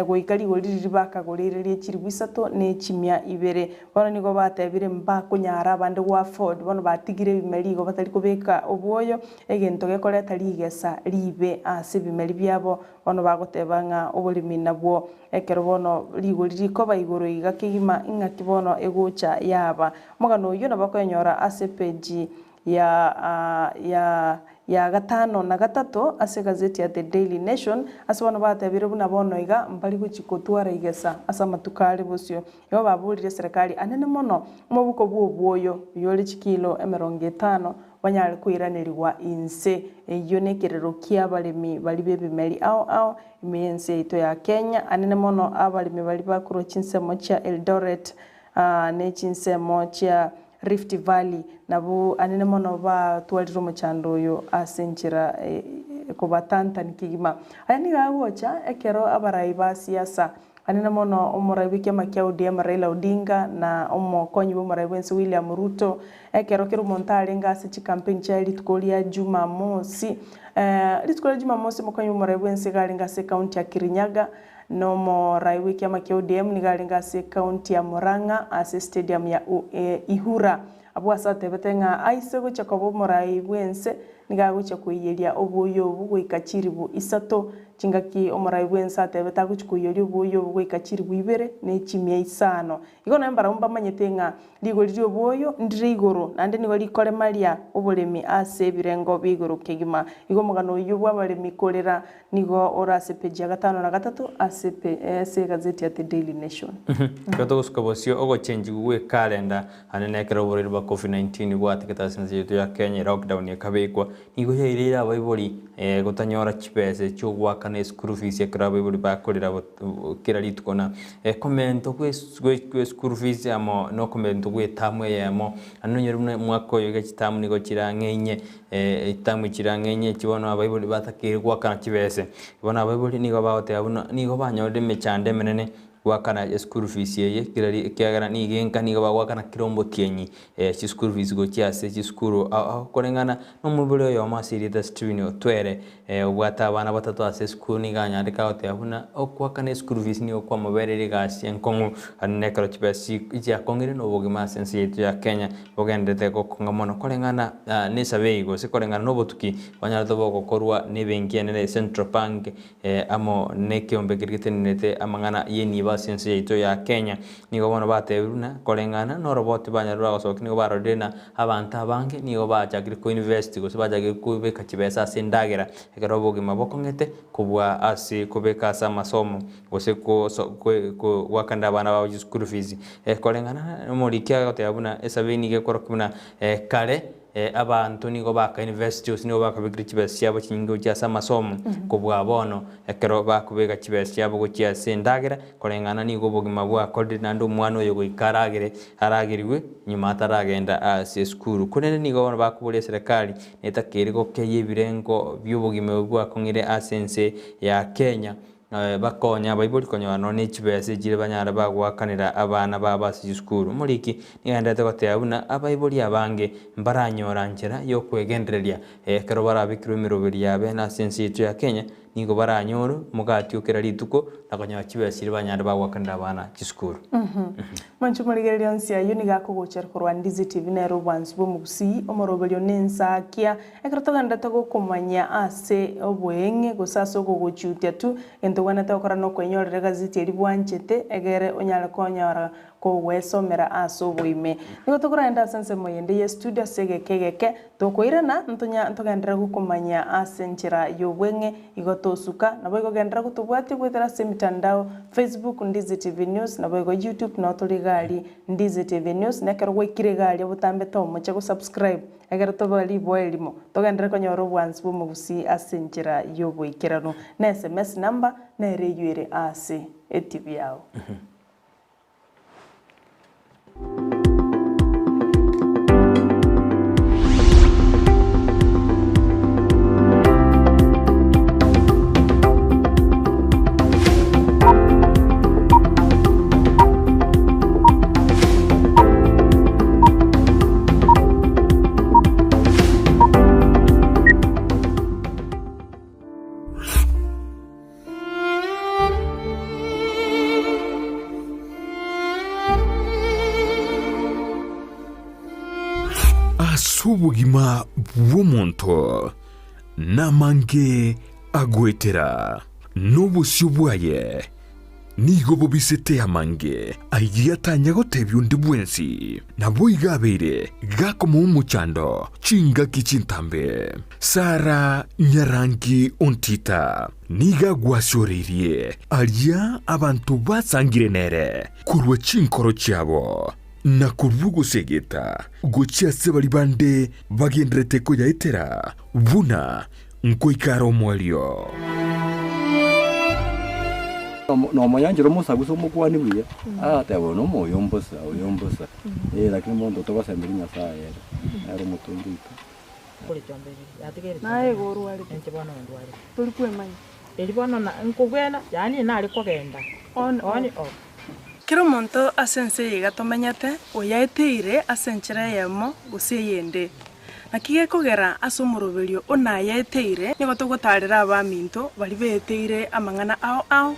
goika rigori riria bakagoreire rie chilifu isato ne chimia ibere. Bono nigo batebire mbakonyara abande go afford, bono batigire ebimeri igo batari kobeka obwoyo, egento gekoreta rigesa ribe ase ebimeri biabo, bono bagoteba ng'a oboremi nabwo ekero bono rigori rikoba igoro iga kegima ing'aki bono egocha yaba. Omogano oyio nabo okoyenyora ase epeji ya ya. ya gatano na gatato ase egazeti ya The Daily Nation, ase bono batebire buna bono iga mbari gochia kotwara igesa ase amatuko are bosio. Igo baborire eserekari anene mono omobuko bw'obwoyo oyore chikilo emerongo etano banyare koiranerigwa inse. Eyio nekerero ki'abaremi baria b'ebimeri ao ao ime y'ense yaito ya Kenya, anene mono abaremi baria bakorwa chinsemo chia Eldoret ne chinsemo chia Rift Valley, nabwo anene mono batwarire omochando oyo ase enchera ekobatantani kegima. Aya nigo agocha ekero abarai ba siasa, anene mono omorai bw'ekiama kia ODM Raila Odinga na omokonyi bw'omorai bw'ense William Ruto, ekero kera omonto arenge ase chicampaign chiaye rituko ria Jumamosi. Rituko ria Jumamosi omokonyi bw'omorai bw'ense iga arenge ase ecounty ya Kirinyaga, Na omorai bw'ekiama kia ODM nigo arenge ase ecounty ya Murang'a ase estadium ya Ihura. Abwo ase atebete ng'a aise gochia koba omorai bw'ense nigo agochia koiyeria oboyia obwo goika chiribu isato. Chingaki omorai bw'ense atebete agochia koiyeria oboyia obwo goika chiribu ibere ne chimia isano. Igo nonye mbarabwo mbamanyete ng'a rigori ri'oboyio ndire igoro naende nigo rikoremaria oboremi ase ebirengo bia igoro kegima. Igo omogano oyio bw'abaremi korera Nigo ore ase peji ya gatano na gatato ase ase egazeti ya The Daily Nation. Ekero togosuka bosio ogochenchigwa gw'ekalenda ande nekero oborwaire bwa Covid-19 bwatigete ase ense yaito ya Kenya elockdown ekabekwa, nigo yaireire abaibori gotanyora chibesa chiogoakana eschool fees ekero abaibori bakorera kera rituko na komento gwe school fees amo na okomento gwe etamu eyemo. Naende nonyore buna omwaka oyo iga chitamu nigo chirang'einye Etamu chirang'enye echi bono abaibori batakeire goakana chibese. Bono abaibori nigo bagoteba buna nigo banyorire emechando emenene goakana eschool fees eye kera ri ekiagera nigo enka nigo bagoakana kera omotienyi chischool fees gochia ase chisukuru ao ao koreng'ana na omoibori oyomo ase erieta Stephen Otwere obwate abana batato ase esukuru nigo anyarete agoteba buna ogoakana eschool fees nigo kwamobereire egasi enkong'u naende na ekero chibesa chiakong'ire na obogima ase ense yaito ya Kenya. Bogendererete gokong'a mono koreng'ana nesabei gose koreng'ana nobotuki banyarete bogokorwa nebenki enene ya Central Bank amo nekeombe keria getenenerete amang'ana yenibo ase ense yaito ya Kenya. Nigo bono batebire buna koreng'ana noroboti banyarire bagosokia nigo barorire ng'a abanto abange nigo bachakire koinvest gose bachakire kobeka chibesa ase endagera ekero obogima bokong'ete kobua ase kobeka ase amasomo. Gose goakanera abana babo chischool fees. Koreng'ana nomoriki agoteba buna esurvey nigo ekorokia buna kare abanto nigo baka invest gose nigo bakabekire chibesa chiabo chinyinge gochia ase amasomo kobua bono ekero bakobeka chibesa chiabo gochia ase endagera koreng'ana nigo obogima bwakorire naende omwana oyo goika aragere aragerigwe nyuma ataragenda ase esukuru. Korende nigo bono bakoboria eserekari netakeire gokeyia ebirengo bia obogima obwo bwakong'ire ase ense ya Kenya. Bakonya abaibori konyora nonya ne chibesa echire banyare bagoakanera abana babo ase chisukuru. Omoriki nigo aenderete goteba buna abaibori abange mbaranyora nchera y'okwegendereria ekero barabekirwe emeroberi yabe na ase ense yaito ya Kenya nigo baranyore omogati o kera rituko na konyora chibesa chiria banyare bagoakanera abana chisukuru. Mwanche omorigereria onsi ayio nigo akogochera korwa Ndizi TV nere obwansu bw'omogusii, omoroberio nensakia. Ekero togenderete gokomanyia ase oboeng'e gose ase ogogochiutia tu, egento ogwenerete gokora nokoenyorera egazeti eria bwanchete, egere onyare konyora kogwesomera ase oboime. Nigo tokoragenda ase ensemo yende y'estudio ase egeka egeke, tokoirana ntonya ntogenderere gokomanyia ase enchera y'obweng'e, igo tosuka, naboigo genderera gotobwatia goetera ase emitandao, Facebook Ndizi TV News, naboigo YouTube nao tore iga aria Ndizi TV News, na ekero gwaikire iga aria botambe tomoche gosubscribe. Ekero tobe riboa erimo, togenderere konyora obwansi bw'omogusii ase enchera y'oboikeranu. Na sms number nere eyio ere ase etibi yao. Ase obogima bw'omonto namange agoetera, na obosio bwaye. Nigo bobisete amange ayio atanya gotebia onde bwensi. Naboigo abeire gakomoa omochando chingaki chintambe. Sara nyarangi ontita nigo agwasioreirie aria abanto basangire nere korwa chinkoro chiabo, na korwa ogosegeta gochia ase baria bande bagendererete koyaetera buna nkoika are omoerio. Nomoyanchera omosagusa omokwanie buya, agateba oyo nomoyo mbosa, oyo mbosa, eh lakini monto togosemeria Nyasaye ere, nere omotongi oito. Naye igo orwarete, tori kwemanya. On off. Kera omonto ase ense eye iga tomenyete, oyaeteire ase enchera eyemo gose eyende. Naki gekogera ase omoroberio o nayaeteire, nigo togotaarera abaminto baria beeteire amang'ana ao ao.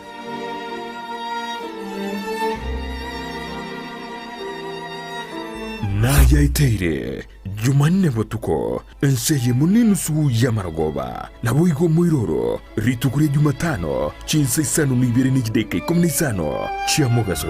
Nayaeteire Jumanne botuko, ense eyemo nenusu y'amarogoba, naboigo omoiroro, rituko ria Jumatano, chinsa isano na ibere ne chidakika ikomi na isano chia mogaso.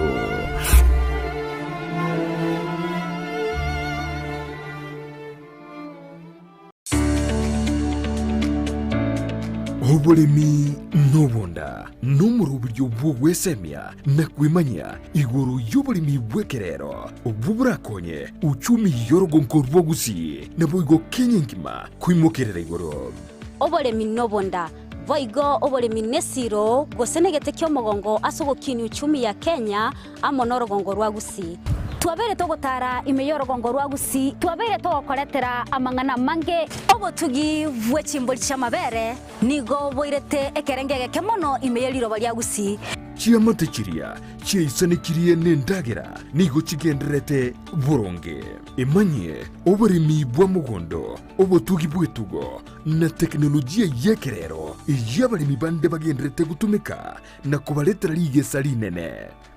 Oboremi nobonda nomoroberio bw'ogwesemia na kwemanyia igoro y'oboremi bw'ekerero, obwo borakonye uchumi y'orogonko rwa Gusii naboigo Kenya engima koimokerera igoro. Oboremi nobonda, boigo oboremi nesiro gose negete ki'omogongo ase ogokinia uchumi ya Kenya amo norogongo rwa Gusii. Twabeire togotara ime y'orogongo rwa Gusii, twabeire togokoretera amang'ana amange. Obotugi bwe chimbori chi'amabere nigo boirete ekerengo egeke mono ime ye riroba ria Gusii. Chiamate chiria chiaisanekirie nendagera nigo chigendererete boronge. Emanyie oboremi bwa mogondo, obotugi bw'etugo, na tekinolojia y'ekerero eyio abaremi bande bagendererete gotumeka na kobaretera rigesa rinene.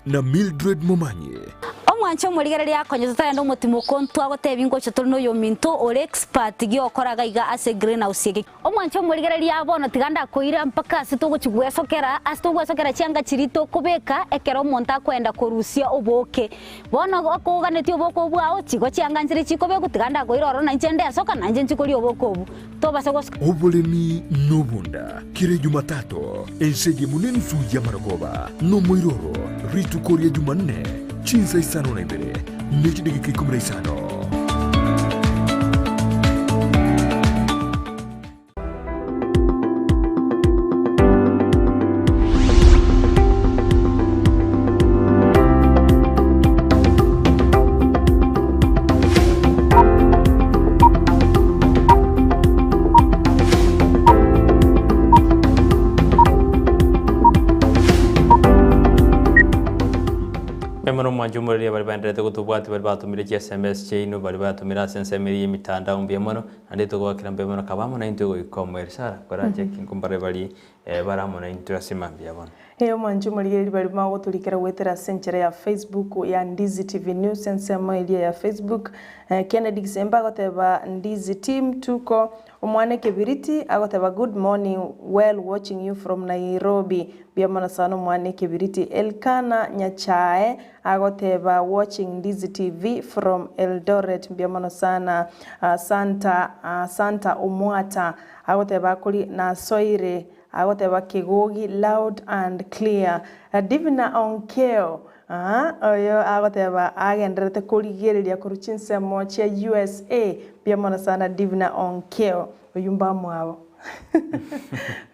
Na Mildred Momanyi. Omwanche omorigereria akonye totagenda omotimo ko ntwagotebia ngocha tore noyominto ore expert giokora gaiga ase greenhouse eke. Omwanche omorigereria bono tiga ndakoira mpaka ase togochi gwesokera ase togwesokera chianga chiria tokobeka ekero omonto akoenda korusia oboke. Bono okoganetie oboke obwo bwao chigo chianga nchire chikobekwa tiga ndakoira ororo nainche ndesoka nainche nchi koria oboke obwo. Tobasa gosoka. Oboremi nobonda, kera Ejumatatu, ense eyemo nenusu y'amarogoba, nomoiroro, rituko ria Jumanne, chinsa isano na ibere, ne chidageka ikomi na isano. Memora omwancho omoreri abare baenderete gotobwatia baria batomire chi sms chiaino baria batomire ase ensemo eria y'emitandao mbuya mono naende togokera mbuya mono kaba amo naintwe goika omoerio Sarah korache ki nkombare baria bare amo naintwe ase mambia bono. Ee, omwanchi omorigereria baria bagotorikera goetera ase enchera ya Facebook ya Ndizi TV News ensemo eria ya Facebook. Kennedy Gisemba agoteba Ndizi team tuko omwana ekebiriti agoteba good morning well watching you from Nairobi mbuya mono sana omwana ekebiriti. Elkana Nyachae agoteba watching Ndizi TV from Eldoret mbuya mono sana. Santa Santa Omwata agoteba akori nasoire Agoteba kegogi loud and clear. Divina Onkeo aa oyo agoteba agendererete korigereria korwa chinsemo chia usa mbuya mono sana Divina Onkeo oyio mbamwabo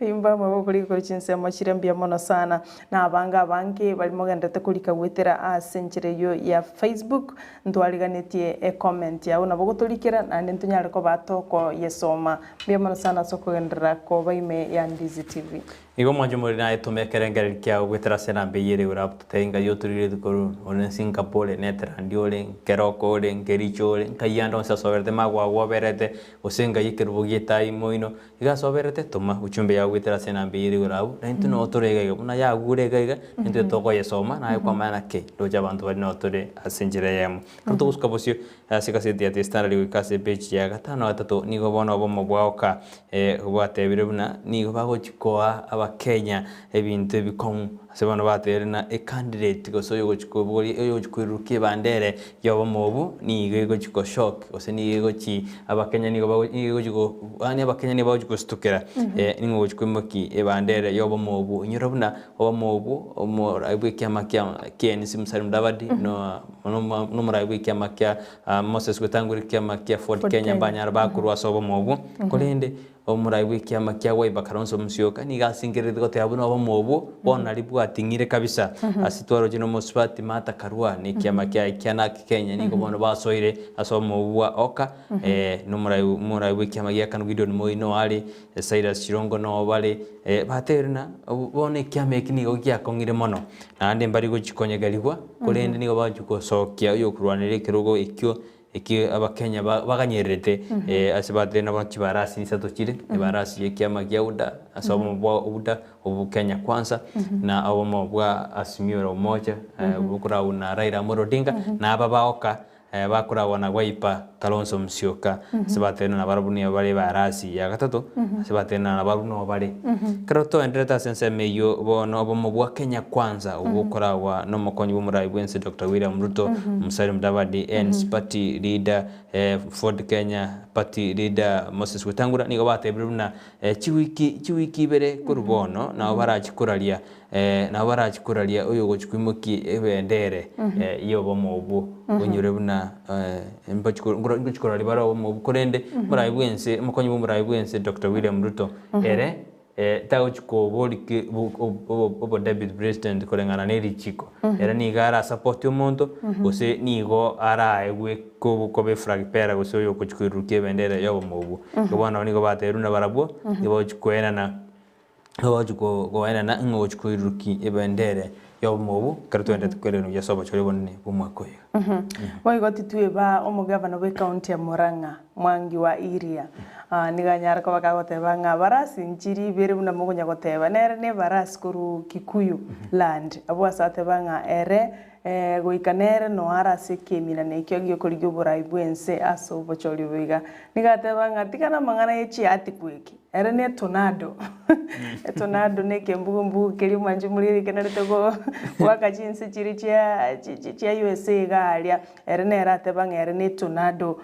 oyio mbamwabo okorigia korwa chinsemo chiria mbuya mono sana na abange abange baria mogendererete korika goetera ase enchera eyio ya Facebook ntwariganetie ecomment yao nabo ogotorikera naende ntonyare koba tokoyesoma Mbuya mono sana ase okogenderera koba ime ya Ndizi TV. Igo omwancho omoriri naye toma ekerengererio kiao goetera ase enamba eyio ere igoro abwo totebe ngai otorire rituko rimo ore Singapore ore Netherland ore Nkeroko ore Nkericho ore nkai ande onsi asoberete magwagwa oberete gose ngai ekerubo gi'etai moino iga asoberete toma uchumbe yao goetera ase enamba eyio ere igoro abwo naintwe noo tore iga iga buna yagure iga iga intwe tokoyesoma naye kwamanya naki ndoche abanto baria noo tore ase enchera eyemo. Ekero togosuka bosio Ase egaseti ya The Standard goika ase epeji ya gatano gatato nigo bono obomo bwaoka bwatebire buna nigo bagochi koa abakenya ebinto ebikong'u. Ase bono bateire na ecandidate gose oyogochi koboria oyogochi koirurukia ebandere ya obomo obwo nigo egochi koshock gose nigo egochi abakenya nigo bago nigo egochi go yaani abakenya nigo bagochi gostukera ning'o ogochi koimokia ebandere ya obomo obwo. Inyora buna obomo obwo omorai bwa ekiama kia KNC Musalia Mudavadi no no omorai bwa ekiama kia Moses Wetangula ekiama kia Ford Ford Kenya Kenya. mbanyare bakorwa ase obomo obwo korende Omorai bw'ekiama kia Wiper Kalonzo Musyoka nigo asingererete goteba buna obomo obwo bono nari bwating'ire kabisa. Ase twaroche na omosubati Martha Karua na ekiama kiaye kia Narc Kenya nigo bono basoire ase obomo obwo bwa Oka na omorai omorai bw'ekiama gia Kanu Gideon Moi no are, Cyrus Jirongo noo bare, batebire ng'a bono ekiama eki nigo giakong'ire mono naende mbari gochi konyegerigwa korende nigo bagochi gosokia oyokorwanerera ekerogo ekio Eki Abakenya baganyererete ase batebire nabo chibarasi isato chire, ebarasi y'ekiama gia UDA ase obomo bwa UDA obo Kenya Kwanza, na obomo bwa Azimio la Umoja bokoragwa na Raila Amolo Odinga, na aba baoka bakoragwa na Wiper Kalonzo Musyoka ase batebire nabarabwo nigo bare ebarasi ya gatato ase batebire nabarabwo nigo bare. Ekero toendererete ase ensemo eyio bono obomo bwa Kenya Kwanza obwo bokoragwa na omokonyi bw'omorai bw'ense Doctor William Ruto, Musalia Mudavadi, ANC Party Leader, Ford Kenya Party Leader Moses Wetangula nigo batebire buna chiwiki chiwiki ibere korwa bono nabo barachie koraria nabo barachie koraria oyogochia koimokia ebendere y'obomo obwo onyore buna mbachi ngochia koraria bare obomo obwo korende omorai bw'ense omokonyi bw'omorai bw'ense Doctor William Ruto ere tagochi koboria ki obo deputy president koreng'ana ne richiko, ere nigo arasapoti omonto gose nigo araegwe koba eflag bearer gose oyogochi koirurukia ebendera y'obomo obwo. Igo bono nigo batebirie buna barabwo nigo bagochi koenana nigo bagochi koenana ng'a ogochi koirurukia ebendera y'obomo obwo ekero toenderete koereria ase obochori obonene bw'omwaka oyo. Boigo titweba omogavana bw'ecounty ya Murang'a, Mwangi wa Iria, nigo anyare koba kagoteba ng'a barasi nchiri ibere buna mokonya goteba, nere nebarasi korwa Kikuyu land, abwo ase ateba ng'a ere goika nere noyo are ase ekemina na ekio giokorigia oborai bw'ense ase obochori obo iga. Nigo ateba ng'a tiga namang'ana ye chiatiku eke. Ere netornado, etornado na ekembugu-mbugu keria omwanchi omoriri ekenerete goaka chinse chiria chia chia USA iga aria, ere nere ateba ng'a ere ne etornado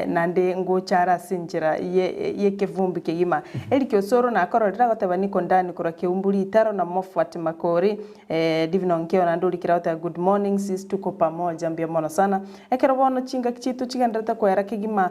naende ngocha are ase enchera ye yekevumbi kegima. Eric Osoro nakororire agoteba niko ndani korwa Keumbu Ritaro na Moffat Makori, Divine Onkeo naende orikire agoteba good morning sis tuko pamoja mbuya mono sana. Ekero bono chingaki chiaito chigendererete koera kegima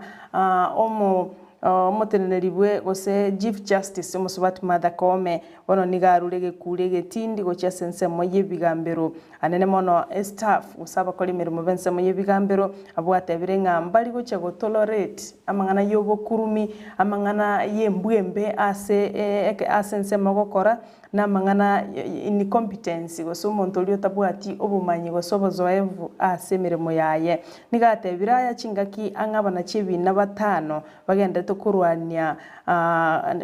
omo Omoteneneri bwe gose Chief Justice Omosubati Martha Koome bono nigo arure egekuri egetindi gochia ase ensemo y'ebigambero anene mono estaff gose abakori emeremo b'ensemo y'ebigambero abwo atebire ng'a mbari gochia go tolerate amang'ana y'obokurumi amang'ana y'embwa embe ase ase ensemo gokora na amang'ana incompetence gose omonto oria otabwati obomanyi gose obozoevu ase emeremo yaye. Nigo atebire aya chingaki ang'e abanachi ebiina batano bagenderete korwania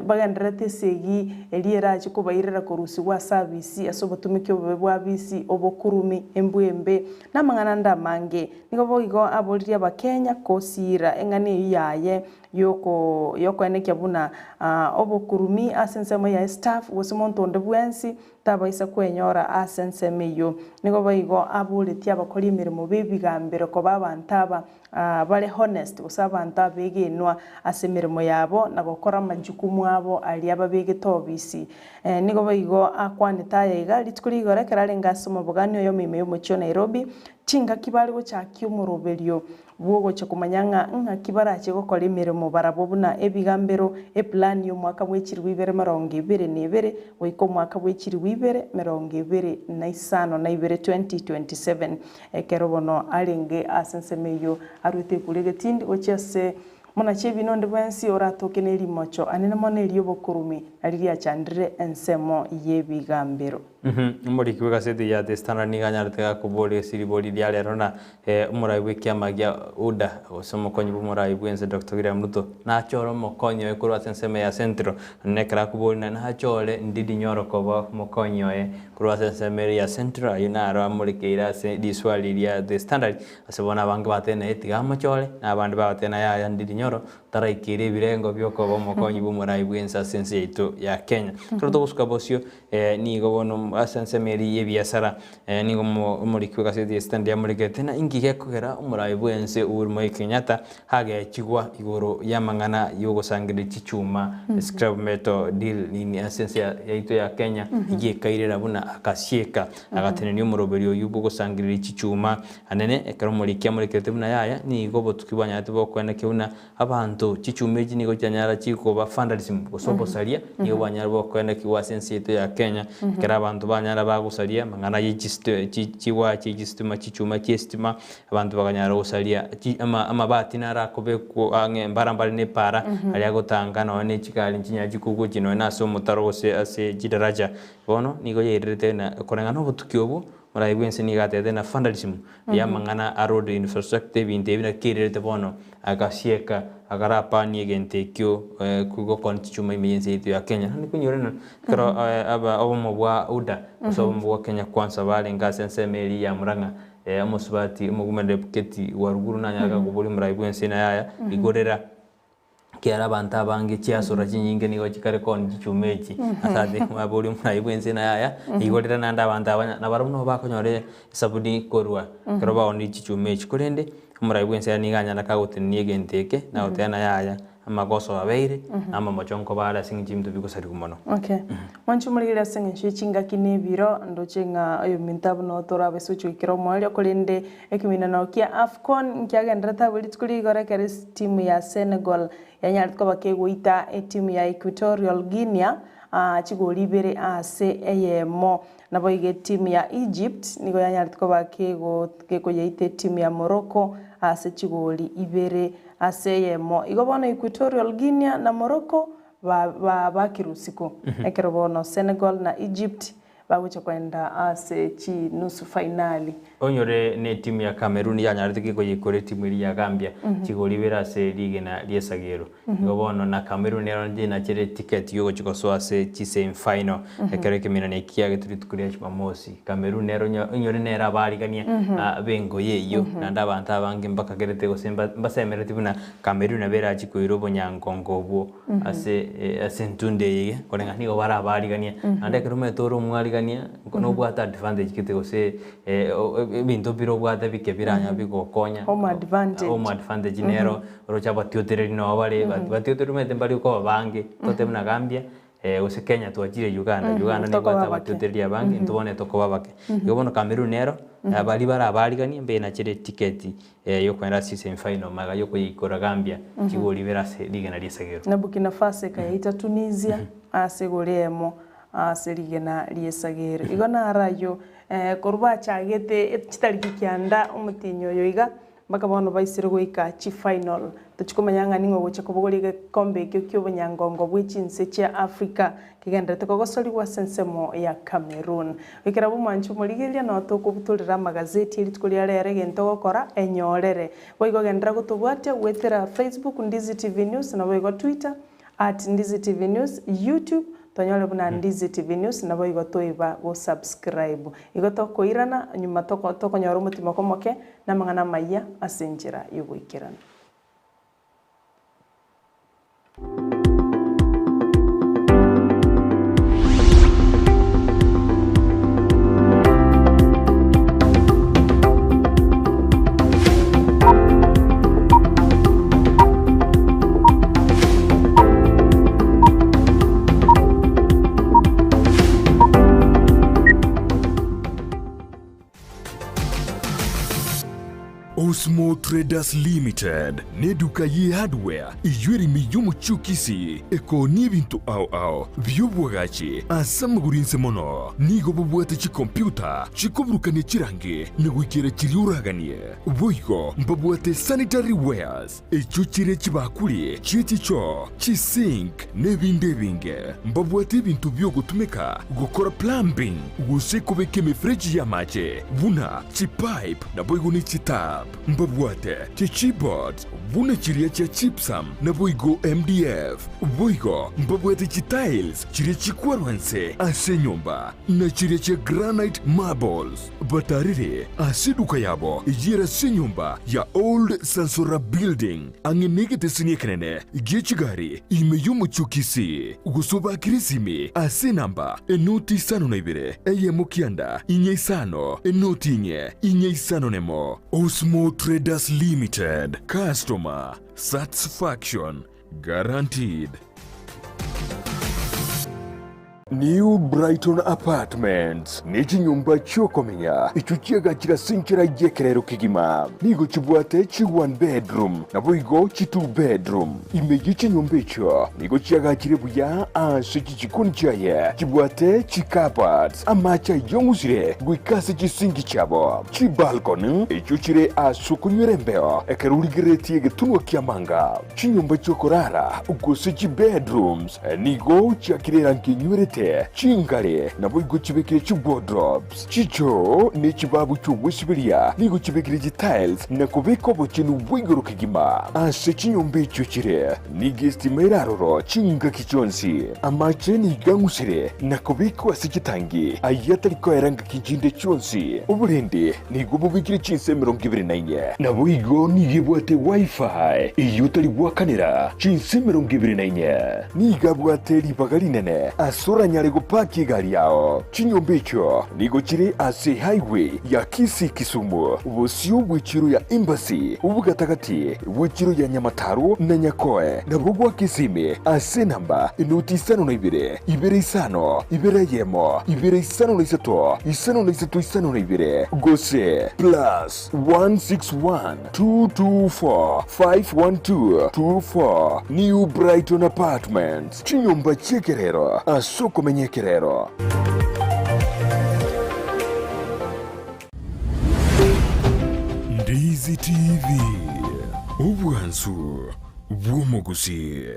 bagendererete esegi eria erache kobairera korusigwa ase abisi ase obotumiki obobe bwa abisi, obokurumi, embwa embe, na amang'ana ande amange. Nigo boigo aboririe Abakenya kosiira eng'ana eyio yaye yoko yokoenekia buna obokurumi ase ensemo yaye staff gose monto onde bwensi tabaisa kwenyora ase ensemo eyio. Nigo boigo aboretie abakori emeremo b'ebigambero koba abanto aba bare honest gose abanto abegenwa ase emeremo yabo na gokora amajukumu abo aria babegete obisi. Nigo boigo akwanete aya iga rituko rigoro ekero arenge ase omobogani oyomo ime y'omochie o Nairobi, chingaki bare gochakia omoroberio bw'ogochia komanya ng'a ng'aki barache gokora emeremo barabwo buna ebigambero, eplani y'omwaka bwe chilifu ibere merongo ebere na ebere goika omwaka bwe chilifu ibere merongo ebere na isano na ibere, 2027. Ekero bono arenge ase ensemo eyio arwete ekura egetindi gochia ase Monache ebina onde bwensi oratoke ne rimocho anene mono eri'obokurumi, na riria achandire ensemo y'ebigambero. Omoriki bw'egaseti ya The Standard nigo anyarete gakoboria ase ribori ria rero na omorai bw'ekiama gia UDA gose omokonyi bw'omorai bw'ense Doctor William Ruto nachore omokonyi oye korwa ase ensemo ya Central na ekero akoboria na nachore Ndindi Nyoro koba omokonyi oye korwa ase ensemo ere ya Central ayio naro amorekeire ase riswali ria The Standard ase bono abange batebire naye tiga amochore na abande bagotebi naye yaya Ndindi Nyoro taraikeire ebirengo biokoba omokonyi bw'omorai bw'ense ase ense yaito ya Kenya. Ekero togosuka bosio Nigo bono ase ensemo eria y'ebiasara nigo omoriki bw'egaseti ya Standard amorekete na inki gekogera omorai bw'ense Uhuru Muigai Kenyatta agechigwa igoro y'amang'ana y'ogosangereria chichuma, scrap metal deal nini ase ense yaito ya Kenya eyio ekairera buna akasieka agatenenia omoroberi oyio bw'ogosangereria chichuma anene ekero omoriki amorekerete buna yaya nigo obotuki bwanyarete bokoenekia buna Abanto, chichuma echi nigo chianyara chikoba vandalism gose obosaria, nigo bwanyara bokoenekigwa ase ense yaito ya Kenya, ekero abanto banyara bagosaria amang'ana ye chisto chi chiwaya chie chistima chichuma chie estima, abanto bakanyara gosaria chi ama amabati naro akobekwa ang'e mbara mbare na epaara, aria agotanga nonye na echigari nchinyara chikogochia nonye na ase omotaro gose ase chidaraja. Bono nigo yairerete na koreng'ana obotuki obwo, Morai bw'ense nigo atebete na vandalism y'amang'ana a road infrastructure ebinto ebi naki keirerete bono agasieka agarapanie egento ekio gokona chichuma ime y'ense yaito ya Kenya. Naende konyora ng'a ekero aba obomo bwa UDA gose obomo bwa Kenya Kwanza barenge ase ensemo eria ya Murang'a omosubati omogumani Keti Waruguru nanyare koboria omorai bw'ense naye aya igorera Ekiagera abanto abange chiasura chinyinge nigo chikare koonia chichuma echi, ase ase aboria omorai bw'ense naye aya, igorera naende abanto aba nabarabwo nabo bakonyora esabuni korwa ekero baonirie chichuma echi. Korende omorai bw'ense ere nigo anyare kagotenenia egento eke, na goteba naye aya, amagoso abeire, na amamochonko bare ase eng'encho y'ebinto bigosarigwa mono. Okay. Mwanche omorigereria ase eng'encho ye chingaki na ebiro, ndoche ng'a oyominto abwo noo tore abase gochia goikera omoerio, korende Ekeminano kia Afcon nkiagenderete abwo rituko rigoro ekero etimu ya Senegal yanyarete koba kegoita etimu ya Equatorial Guinea chigori ibere ase eyemo. Naboigo etimu ya Egypt nigo yanyarete koba kegoyeita etimu ya Morocco ase chigori ibere ase eyemo. Igo bono Equatorial Guinea na Morocco babakire usiku ekero bono Senegal na Egypt Bagocha kogenda ase chinusu fainali. Onyore netimu ya Cameroon yanyarete gekoyekora etimu eria ya Gambia chigori ibere ase rigena ri'esagero. Igo bono na Cameroon nero nenachere etiketi yogochia gosoa ase chisemi final ekero ekeminana eki kiagetwe rituko ria Jumamosi. Cameroon nero onyore nere abarigania b'engoyo eyio naende abanto abange mbakagerete gose mbasemeretie buna Cameroon nabo erachie koira obonyangongo obwo. Ase ase entunde eye iga, koreng'ana nigo bare abaarigania, naende ekero omanyete ore omwarigania, nobwate advantage gete gose ebinto bire obwate bike biranyare bigokonya. Home advantage. Home advantage nero, oroche abatiotereri nabo bare, batiotereri omanyete mbari koba bange, totebe buna Gambia, gose Kenya twachire Uganda, Uganda nebwate Tokoba bake. abatiotereri abange, intwe bono tokoba bake. Igo bono Cameroon nero, baria bare abaarigania mbenachere etiketi Y'okoenda ase semi final magega y'okoyeikora Gambia chigori ibere ase rigena ri'esagero. Na Burkina Faso ekayeita Tunisia ase egori eyemo ase rigena ri'esagero. Igo naro ayio korwa bachagete chitariki kianda omotienyi oyo iga mpaka bono baisire goika chifinal. Tochi komanya ng'a ning'o ogocha kobogoria egekombe ekio ki'obonyangongo bwe chinse chia Africa kegenderete kogosorigwa ase ensemo ya Cameroon. Goikera abwo mwanche omorigereria nao tokobutorera amagazeti erituko ria rero egento ogokora enyorere. Boigo genderera gotobwatia goetera Facebook Ndizi TV News naboigo Twitter at Ndizi TV News, YouTube tonyore buna Ndizi TV News naboigo toiba go subscribe. Igo tokoirana nyuma tokonyora omotimoko omoke na amang'ana amayia ase enchera yogoikerana. Osmo Traders Limited neduka ye hardware eyio ere ime y'omochie o Kisii ekoonia ebinto ao ao bi'oboagachi ase amagoro inse mono. Nigo bobwate chikompiuta chikoburukania chirangi na goikera chiria oraganie. Boigo mbabwate sanitary wares echio chire chibakuri chie chichoo, chisink na ebinde ebinge. Mbabwate ebinto bi'ogotumeka gokora plumbing gose kobeka emefereji y'amache buna chipipe naboigo ne chitap. Mbabwate chichipboards buna chiria chia gypsum naboigo MDF. Boigo mbabwate chitiles chiria chikwarwa nse ase enyomba, na chiria chia granite marbles. Batarire ase eduka yabo eyio ase enyomba ya Old Sansora Building, ang'e negeteseni ekenene gie chigari ime y'omochie o Kisii. Gose obakere esimi ase enamba enoti isano na ibere, eyemo kianda, inye isano, enoti inye, inye isano nemo. Osmo Traders Limited, Customer Satisfaction Guaranteed. New Brighton Apartments ne chinyomba chi'okomenya echio chiagachire ase enchera y'ekerero kegima. Nigo chibwate chi one bedroom naboigo chi two bedroom. Ime ye chinyomba echio nigo chiagachire buya ase chichikoni chiaye chibwate chicupboards, amache ayong'usire goika ase chisinki chiabo, chibalcony echio chire ase okonywera embeo ekero origereretie egetunwa ki'amanga. Chinyomba chi'okorara, gose chibedrooms, nigo chiakire erangi enywerete, chingare naboigo chibekire chiwardrobes, chichoo ne chibabu chi'ogwesiberia nigo chibekire chitiles na kobeka obochenu bwa igoro kegima. Ase chinyomba echio chire nigo estima ere aroro chingaki chionsi. Amache nigo ang'usire na kobekwa ase chitangi ayio atari koera ngaki chinde chionsi. Oborendi Nigo bobekire chinsa 24. Naboigo nigo ebwate Wi-Fi eyio otari goakanera chinsa 24. Nigo abwate ribaga rinene ase oranyare gopaki egari yao. Chinyomba echio nigo chire ase highway ya Kisii-Kisumu, bosio bw'echiro ya Embassy, obogatagati bw'echiro ya Nyamataro na Nyakoe, nabo goaka esimi ase enamba enoti isano na ibere, ibere isano, ibere eyemo, ibere 53 53 52 gose plus 161 224 512 24 New Brighton Apartments, chinyomba chi'ekerero ase okomenya ekerero. Ndizi TV, obwansu bw'omogusii.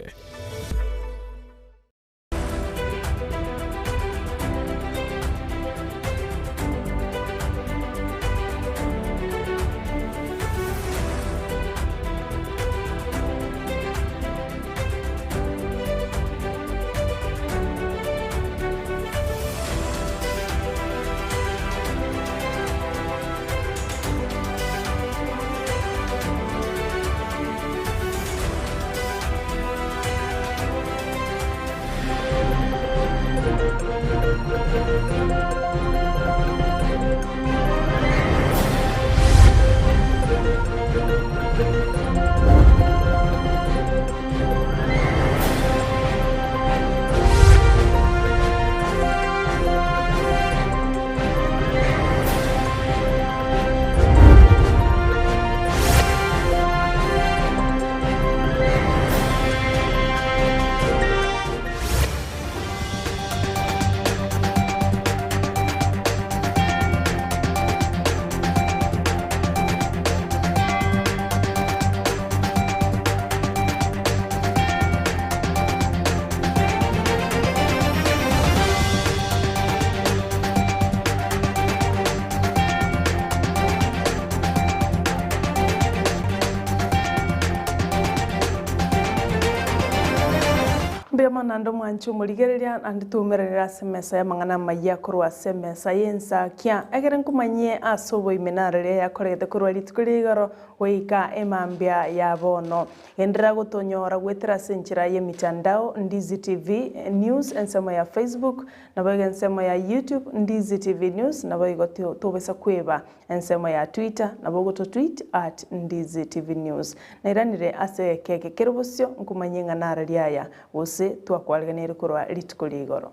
Mbuya mono naende omwanche omorigereria, naende twaumeranire ase emesa y'amang'ana amayia korwa ase emesa y'ensakia, ekere nkomanyie ase oboime nararia yakoregete korwa rituko ria igoro goika emambia ya bono. Genderera gotonyora goetera ase enchera y'emitandao, Ndizi TV News ensemo ya Facebook, naboigo ensemo ya YouTube, Ndizi TV News, naboigo tobesa kweba Ensemo ya Twitter nabo ogototweet at Ndizi TV News. Nairanire ase egeka eke kere bosio nkomanyie ng'a narari aya gose twakwariganirie korwa rituko ria igoro.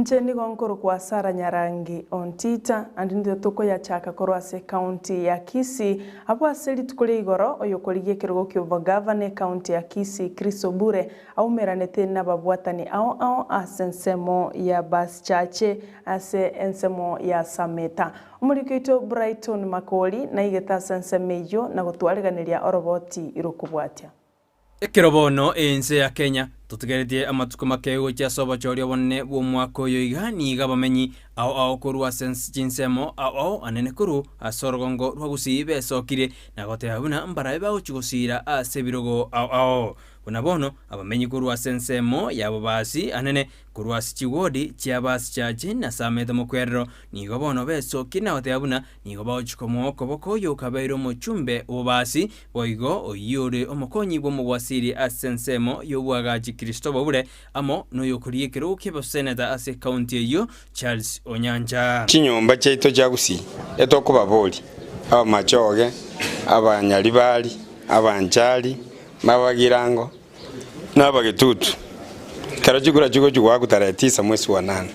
Inche nigo nkorokwa Sarah Nyarangi Ontita, naende nigo tokoyachaka korwa ase ekaunti ya Kisii, abwo ase rituko ria igoro oyokorigia ekerogo ki'obogavana ekaunti ya Kisii Chris Obure aumeranete nababwatani ao ao ase ensemo ya Basichache ase ensemo ya Sameta. Omoriki oito Brighton Makori naigete ase ensemo eyio na gotwariganeria oroboti rokobwatia. Ekero bono ense ya Kenya totigeretie amatuko make gochia ase obochori obonene bw'omwaka oyo iga, nigo abamenyi ao ao korwa ase chinsemo ao ao anene korwa ase orogongo rwa Gusii besokire na goteba buna mbarabe bagochia gosiira ase ebirogo ao ao. Buna bono abamenyi korwa ase ensemo y'abobasi anene Korwa ase chiwodi chi'abasichache na Sameta mokwerero, nigo bono besokia na goteba buna nigo bagochia komoa okoboko oyio okabeire omochumbe bw'obobaasi, boigo oyio ore omokonyi bw'omogwasiri ase ensemo y'oboagachi Christopher Obure, amo noyokorigia ekerogo ki'oboseneta ase ekaunti eyio Charles Onyancha. Chinyomba chiaito chia gusii etokobaboria, abamachoge, abanyaribari, abanchari, abagirango, na abagetutu, ekero chikura chigochia goakwa tarehe tisa mwesi wa nane,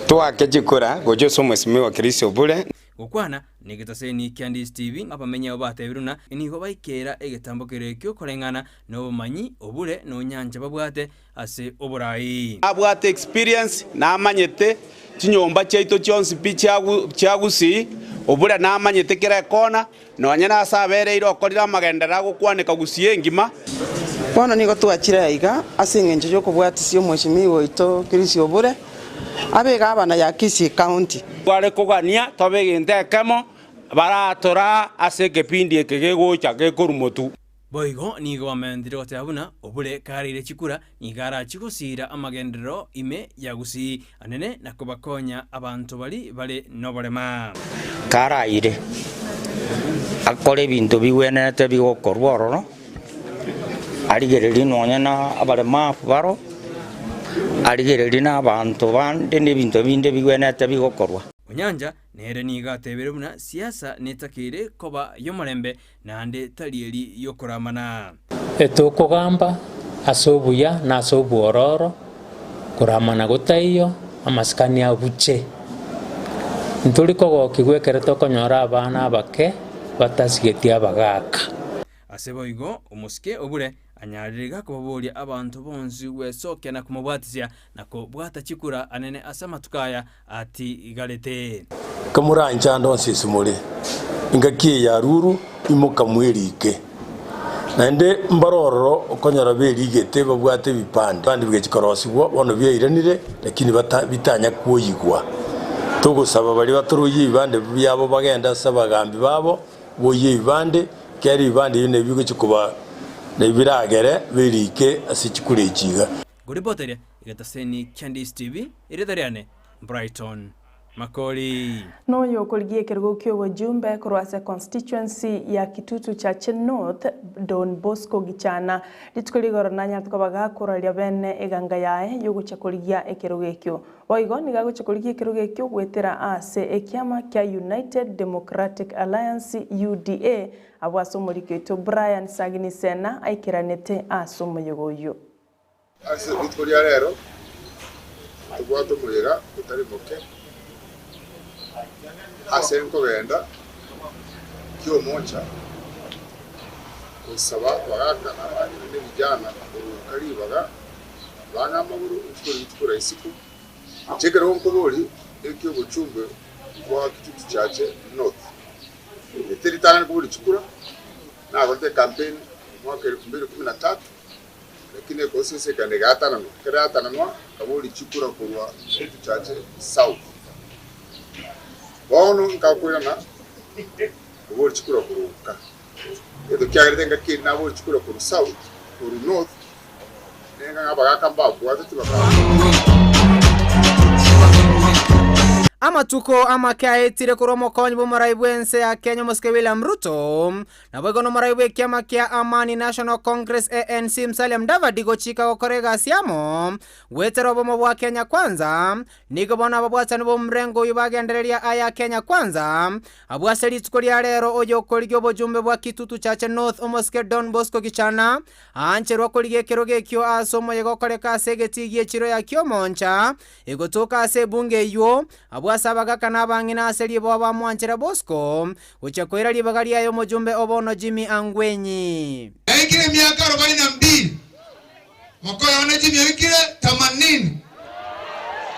toake chikura gochia ase omwesimigwa Kristo bure. Gokwana negetaseni kia Ndisi TV, abamenyi abo batebirwe ng'a nigo baikeera egetambo keria ekio koreng'ana nobomanyi obure nonyancha babwate ase oborai. Nabwate experience, namanyete chinyomba chiaito chionsi pi chia Gusii, obure namanyete kera ekona, Nonya nase abereire okorire amagenderero agokwaneka gusii engima. Bono nigo twachire aiga ase engencho y'okobwatisia omweshimiwa oito Chris Obure abe egabana ya Kisii County. Tware kogania tobe egento ekemo, baratoraa ase ekepindi eke gegocha gekorwa motwe. Boigo nigo bamentire goteba buna Obure kareire chikura nigo arachie gosiira amagenderero ime ya Gusii anene na kobakonya abanto baria bare noborema. Karaire akore ebinto bigwenerete bigokorwa ororo, arigererie nonya na abaremafu baro, arigererie na abanto bande na ebinto binde bigwenerete bigokorwa. Onyancha nere nigo atebire buna siasa netakeire koba y'omorembe naende tari eri y'okoramana. Etokogamba ase obuya na ase obwororo, koramana gotaiyo, amasikani abuche. Ntori kogokigwa ekero tokonyora abana abake batasigeti abagaaka. Ase boigo omosike obure anyarire iga kobaboria abanto bonsi gwesokia na komobwatisia na kobwata chikura anene ase amatuko aya atigarete. Kamoranchande onsi ase more, engaki eye ya ruru imoka mwerike. Naende mbare ororo okonyora berigete babwate ebipande, ebipande bigachia korosigwa bono biairanire, lakini bata bitanya kwoyigwa. Togosaba baria batoroyie ebibande biabo bagende ase abagambi babo, boyie ebibande, ekiagera ebibande ebio nabio bigochia koba nabio biragere berike ase chikura echi iga. Ngoripoteria egetaseni kia Ndisi TV, erieta riane Brighton Makori. Noyo okorigia ekerogo ki'obojumbe korwa ase constituency ya Kitutu Chache North, Don Bosco Gichana, rituko rigoro nanyarete koba gakoraria bene eganga yaye yogochia korigia ekerogo ekio. Boigo nigo agochia korigia ekerogo ekio goetera ase ekiama kia United Democratic Alliance, UDA, abwo ase omoriki oito Brian Sagini Sena aikeranete ase omoyega oyio. Ase rituko ria rero tobwate omoyega otari moke ase nkogenda ki'omocha gosaba abagaka na abang'ina na ebijana koruka ribaga bang'e amagoro rituko rituko raisiko. Inche ekerogo nkoborie eki'obochumbe bwa Kitutu Chache North. Ritang'ani koboria chikura, nakorete ecampaign omwaka elfu mbili kumi na tatu. Lakini ekosesekana egatananwa, ekero yatananwa nkaboria chikura korwa Kitutu Chache South. Bono nkakoirana koboria chikura korwa Uka. Egento kiagerete engaki eria naboria chikura korwa South, korwa North, nenga ng'a abagaka mbabwateti bakaba. Amatuko amake aetire korwa omokonyi bw'omorai bw'ense ya Kenya omosike William Ruto, naboigo nomorai bw'ekiama kia Amani National Congress ANC Musalia Mudavadi gochika gokora egasi amo goetera obomo bwa Kenya Kwanza, nigo bono ababwatani b'omrengo oyio bagendereria aya Kenya Kwanza abwo ase rituko ria rero oyokorigia obojumbe bwa Kitutu Chache North omosike Don Bosco Gichana aancherwa korigia ekerogo ekio ase omoyega okoreka ase egetii gi'echiro ya Kiomoncha Egotoka ase ebunge eyio, abwo ase abagaka na abang'ina ase riboa bamwanchera Bosco gochia koira ribaga riaye omojumbe o bono Jimmy Angwenyi. Naikire emiaka arobaini na mbili, mokoyo one Jimmy oikire tamanini.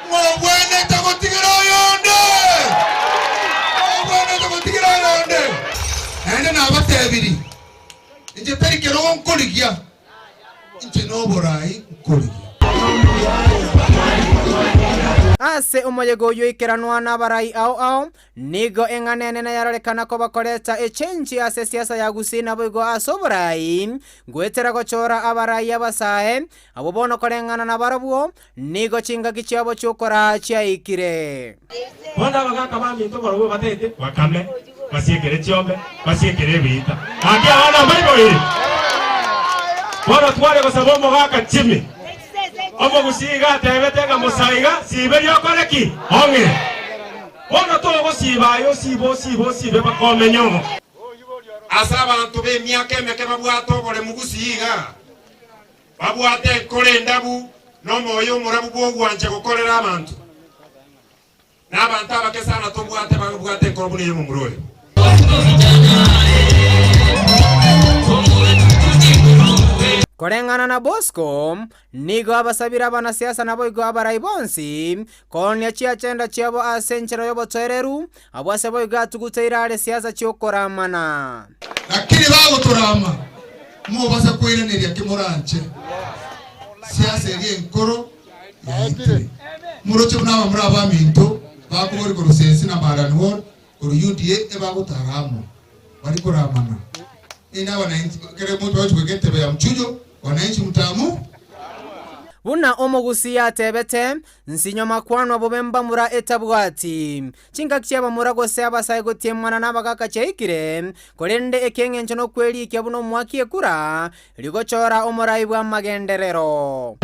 Ng'obwenerete gotigera oyonde! Ng'obwenerete gotigera oyonde! Naende nabatebirie, inche tari kerogo nkorigia, Inche noborai nkorigia. Ase omoyega oyio oikeranwa nabarai ao ao, nigo eng'ana enene yarorekana koba koreta echenchi ase esiasa ya Gusii naboigo ase oborai, goetera gochora abarai abasae, abwo bono koreng'ana nabarabwo, nigo chingaki chiabo chiokoraa chiaikire. Bono abagaaka baminto barabwo batete bakame, basiekere chiombe, basiekere ebiita. Gaki abana mbaiboire. Bono tware gosaba omogaka Jimmy, omogusii iga atebete ng'a mosaiga siberia okore ki? Ong'e. Bono togosiba aye osibe osibe osibe mpaka omenye oo. Ase abanto b'emiaka emeke babwate oboremu gusii iga, babwate enkoro endabu na omoyo omorabu bw'ogwancha gokorera abanto. Na abanto abake sana tobwate babwate enkoro buna ey'omomura oyo. Koreng'ana na Bosco, nigo abasabire abanasiasa naboigo abarai bonsi koonia chiachenda chiabo ase enchera y'obotoereru, abwo ase boigo atuguteire are siasa chi'okoramana. Lakini bagotorama, mobasa koiraneria ki moranche. Siasa eria enkoro yaitire. Moroche buna abamura abaminto bakoboria korwa Sensi na Marani Ward korwa UDA ebagotara amo bari koramana. Inde abananchi kere omonto bagochi goika entebe ya mchujo wananchi mtamu. Buna omogusii atebete, Nsinyo makwanwa bobe mbamura etabwati. Chingaki chi'abamura gose abasae gotiemana nabagaaka chiaikire, korende eki'engencho nokwerikia buna omwaki ekura, rigochora omorai bw'amagenderero.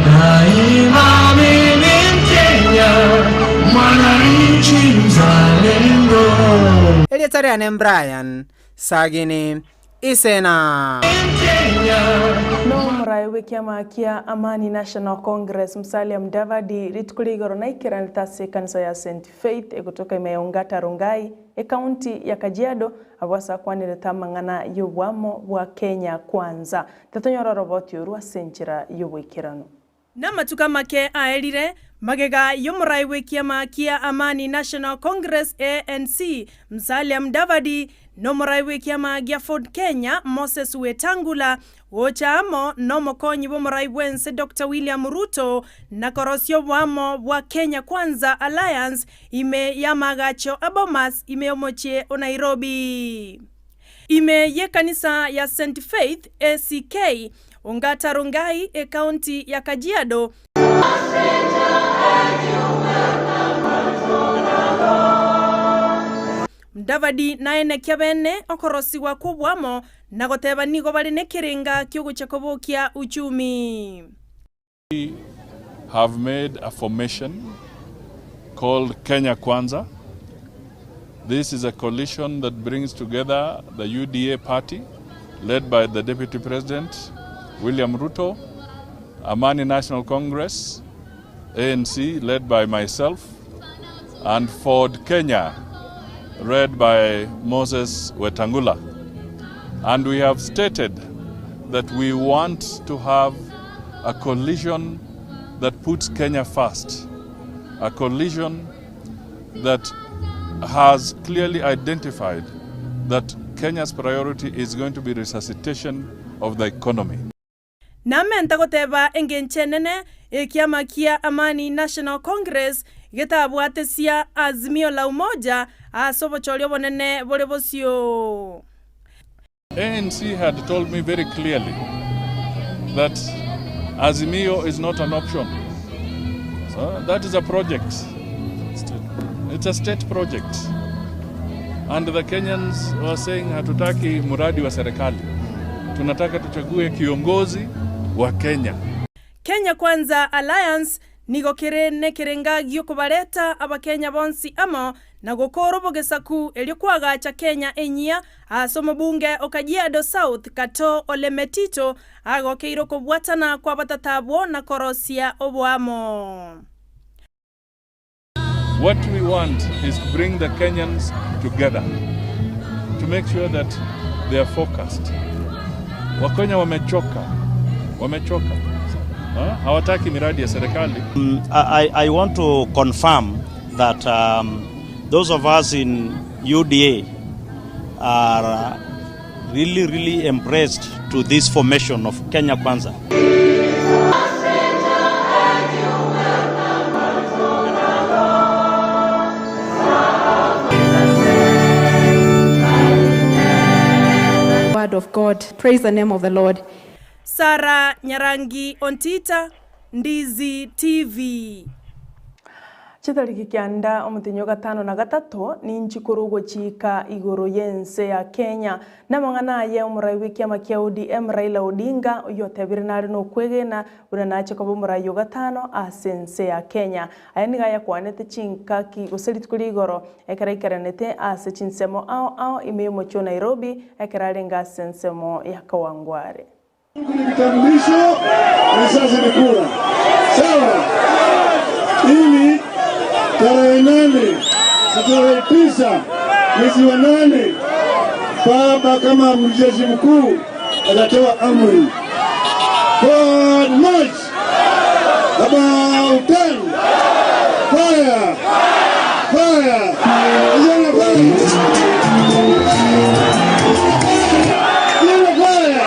Erieta riane Brian Sagini Isena. Nomoraai bw'ekiama kia Amani National Congress Musalia Mudavadi rituko ria igoro naikeranete ase ekanisa ya St Faith egotoka ime ya Ongata Rongai, Ekaunti ya Kajiado, abwo ase akwanerete amang'ana y'oboamo bwa Kenya Kwanza. Totonyore oroboti orwo ase enchera y'oboikeranu. Namatuko amake aerire, magega y'omorai bw'ekiama kia Amani National Congress, ANC, Musalia Mudavadi, na omorai bw'ekiama gia Ford Kenya, Moses Wetangula, gocha amo nomokonyi bw'omorai bw'ense Doctor William Ruto na korosia oboamo bwa Kenya Kwanza Alliance ime y'amaagacho a Bomas ime y'omochie o Nairobi. Ime y'ekanisa ya St Faith ACK, Ongata Rongai, Ekaunti ya Kajiado, Mudavadi naenekia bene okorosigwa kw'oboamo na goteba nigo bare nekerenga ki'ogochia kobokia uchumi. We have made a formation called Kenya Kwanza. This is a coalition that brings together the UDA party, led by the Deputy President William Ruto, Amani National Congress, ANC, led by myself, and Ford Kenya, led by Moses Wetangula. And we have stated that we want to have a coalition that puts Kenya first, a coalition that has clearly identified that Kenya's priority is going to be resuscitation of the economy. Namente goteba engencho enene ekiama kia Amani National Congress getabwatesia Azimio la Umoja ase obochori obonene bore bosio. ANC had told me very clearly that Azimio is not an option. So that is a project. It's a state project. And the Kenyans were saying hatutaki mradi wa serikali. Tunataka tuchague kiongozi wa Kenya. Kenya Kwanza Alliance nigo kere nekerenga gi'okobareta Abakenya bonsi amo na gokora obogesaku erio koagacha Kenya enyia ase omobunge o Kajiado South Katoo Ole Metito agokeire okobwatana kw'abatata abwo na korosia oboamo. What we want is to bring the Kenyans together to make sure that they are focused. Wakenya wamechoka, wamechoka. Ha? Hawataki miradi ya serikali. I want to confirm that those of us in UDA are really, really impressed to this formation of Kenya Kwanza. Word of God. Praise the name of the Lord. Sarah Nyarangi Ontita, Ndizi TV. Chitariki kianda omotenyi o gatano na gatato ninchikoro ogochika igoro y'ense ya Kenya. Namang'ana aye omorai bwa ekiama kia ODM Raila Odinga oyio otebire nare na okwegena buna nache koba omorai o gatano ase ense ya Kenya. Aya nigo ayakwanete chinkaki gose rituko ria igoro ekero aikaranete ase chinsemo ao ao ime y'omochie o Nairobi ekero arenge ase ensemo ya Kawangware. Kitambulisho na sasa ni kura. Sawa. Ili tarehe 8 na tarehe 9 mwezi wa 8 baba kama amri jeshi mkuu atatoa amri. Forward march. About 10. Fire. Fire. Vijana fire. Vijana fire.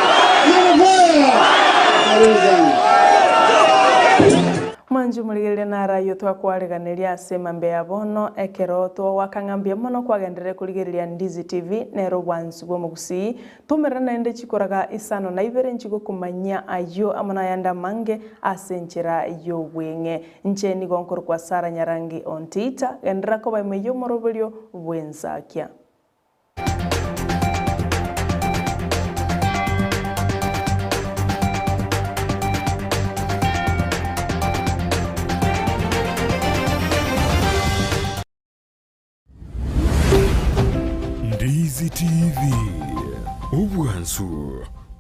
Vijana fire. Karibu sana. Mwanju murigereria na arayo twakwariganiria ase mambe ya bono ekero twawakang'ambia mono kwagenderere kurigereria Ndizi TV nero bwansu bwa omogusii tumerera naende chikoraga isano na ibere nchigokumanyia ayo amo nayanda mange ase enchera y'obweng'e nche nigo nkoro kwa Sarah Nyarangi Ontita genderera koba ime y'omoroberio bwensakia. Ndizi TV, obwansu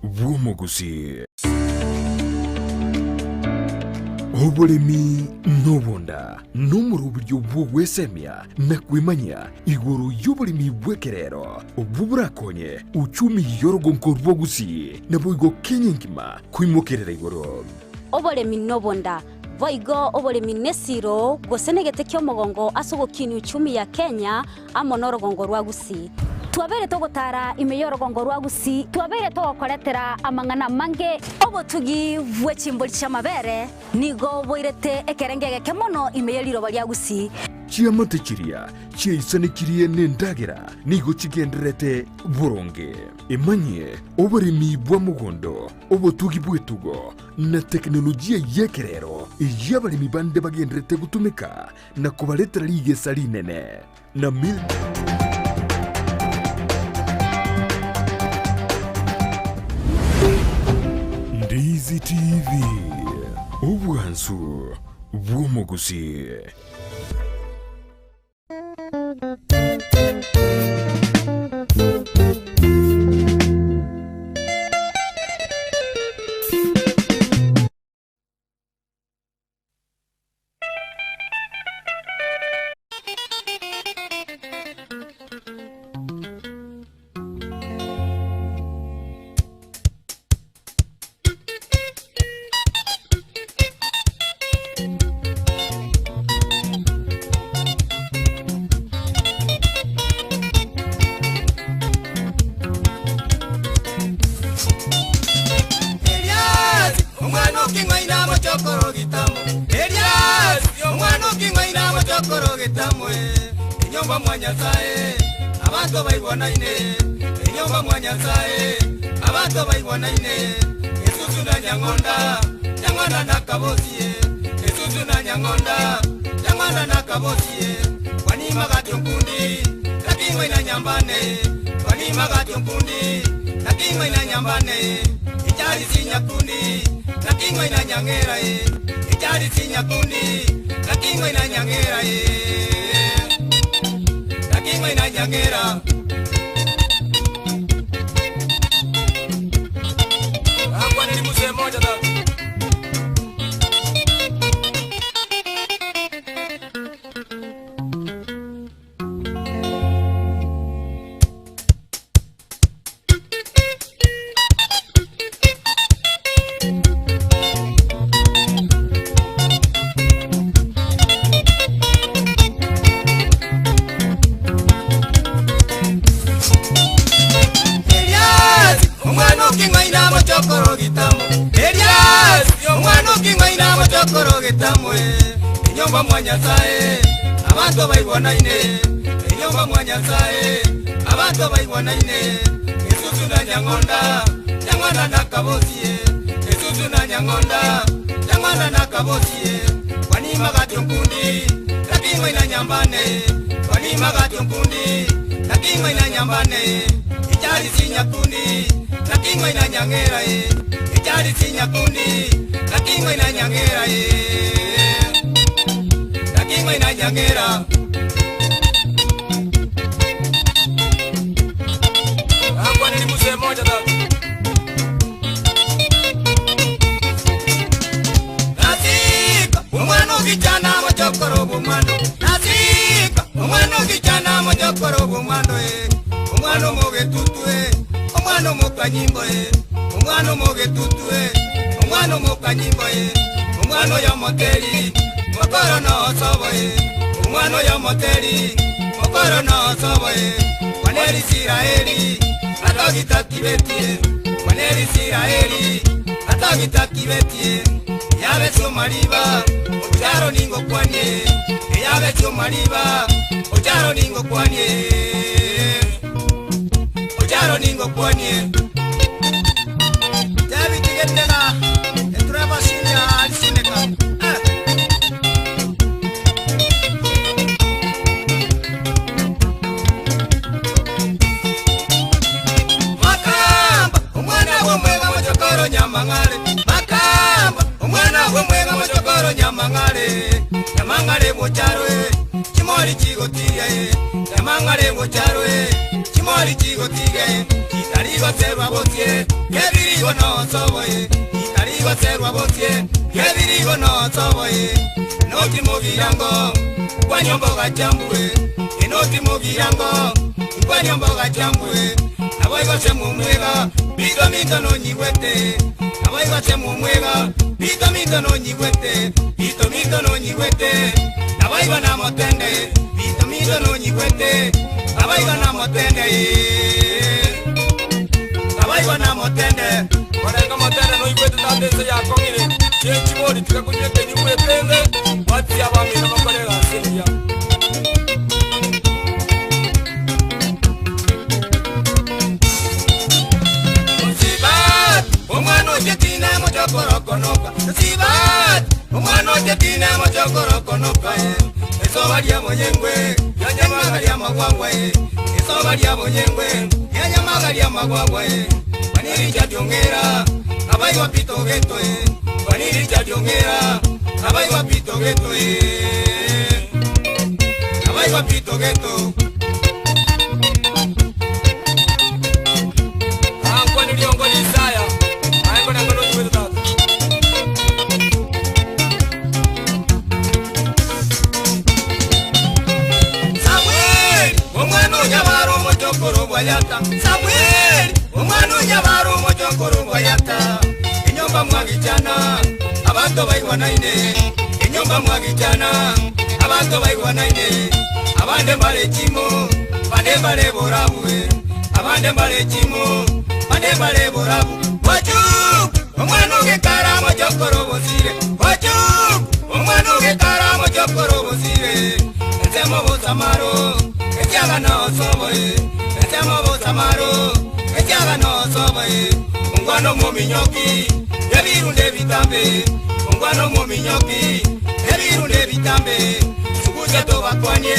bw'omogusi. Oboremi nobonda nomoroberio bw'ogwesemia na kwemanya igoro y'oboremi bw'ekerero obwo borakonye uchumi y'orogonko rw'ogusi naboigo Kenya engima koimokerera igoro. Oboremi nobonda boigo oboremi nesiro gose negete kia omogongo ase ogokini uchumi ya Kenya amo na orogongo rwa Gusii. Twabere togotara ime y'orogongo rwa Gusii, twabere togokoretera amang'ana mange obotugi bwe chimbori chia mabere nigo boirete ekerenge geke mono ime y'eriroba ria Gusii. Chiamate chiria chiaisanekirie nendagera nigo chigenderete boronge. Emanye oboremi bwa mogondo, obotugi bw'etugo na teknolojia y'ekerero ey'abaremi bande bagenderete gotumeka na kobaretera rigesa rinene na mil Ndizi TV, obwansu bw'omogusi. Kwani nakingwa ina nyambane kwani magatyo nkundi nakingwa ina nyambane ichali sinyakundi nakingwa ina nyang'era e ichali sinyakundi nakingwa ina nyang'era e nakingwa ina nyang'era Angwa nilimuse moja tatu. Elias, omwana oking'aina mochokoro gitamo Elias, omwana oking'aina mochokoro gitamo eh. Enyomba mwa Nyasaye abantu baigwanaine enyomba mwa Nyasaye abantu baigwanaine Isusu na Nyang'onda Nyang'onda na Kabosie Isusu na Nyang'onda Nyang'onda na Kabosie Kwani magatyo nkundi naking'aina nyambane Kwani magatyo nkundi naking'aina nyambane ichali sinyakundi nakingwa ina nyang'era e ichali sinyakundi nakingwa ina nyang'era e nakingwa ina nyang'era Angwa nilimuse moja tatu. Nasika umwana ukichana mochokoro bumwando Nasika umwana ukichana mochokoro bumwando e umwana omugetutu e omwana omukanyimbo e omwana omugetutu e omwana omukanyimbo e omwana oyo moteri mokoro noosobo e omwana oyo moteri mokoro noosobo e kwaneri Isiraeli atogitakibetie kwaneri Isiraeli atogitakibetie yabe omariba ocharo ningo kwanie eyabe omariba ocharo ningo kwanie ocharo ningo kwanie David Getega eturaba sinya alisineka Makamba omwana womwega mochokoro nyamang'ale Makamba omwana womwega mochokoro nyamang'ale Nyamang'ale bocharwe chimoli chigotiria e Nyamang'ale bocharwe chimoli chigotiria e Kitarigoserwa botie kebirigo nosobo e Kitarigoserwa botie kebirigo nosobo e Noti mugirango kwanyomboga chambue Enoti mugirango kwanyomboga chambue Naboigose mumwega bito mito nonyiwete Naboigose mumwega bito mito nonyiwete Bito mito nonyiwete Naboigo namotende bito mito nonyiwete Naboigo namotende Naboigo namotende Korenga motende noigwete tate ense yakong'ire chienchibori tiga kunywa ekenyugwa etende batia abamino bakore egasi engiya. Sibat, omwana ochetina mochokorokonoka Sibat, omwana ochetina mochokorokonoka Esoba lya monyengwe, yanyamaga lya magwagwa Esoba lya monyengwe, yanyamaga lya magwagwa Waniri chadyongera, abayiwa pito geto Waniri chadyongera, abayiwa pito geto Abayiwa pito geto Angwa niliongo Isaya ayengo nango noigwete tata. Samuel, omwana onyabara omochokoro bwayata Samuel, omwana onyabara omochokoro bwayata Enyomba mwagichana, abantu baigwanaine Enyomba mwagichana, abantu baigwanaine Abande mbale chimo, bande mbale borabue Abande mbale chimo, bande mbale borabu Wajuk, omwana ogekara mochokoro bosire Wajuk, omwana ogekara mochokoro bosire Ensemo bosamaro, ekiaga nosoboe Ensemo bosamaro, ekiaga nosoboe Ongwano mominyoki, ebirunde bitambe Ongwano mominyoki, ebirunde bitambe Suguse tobakwanye,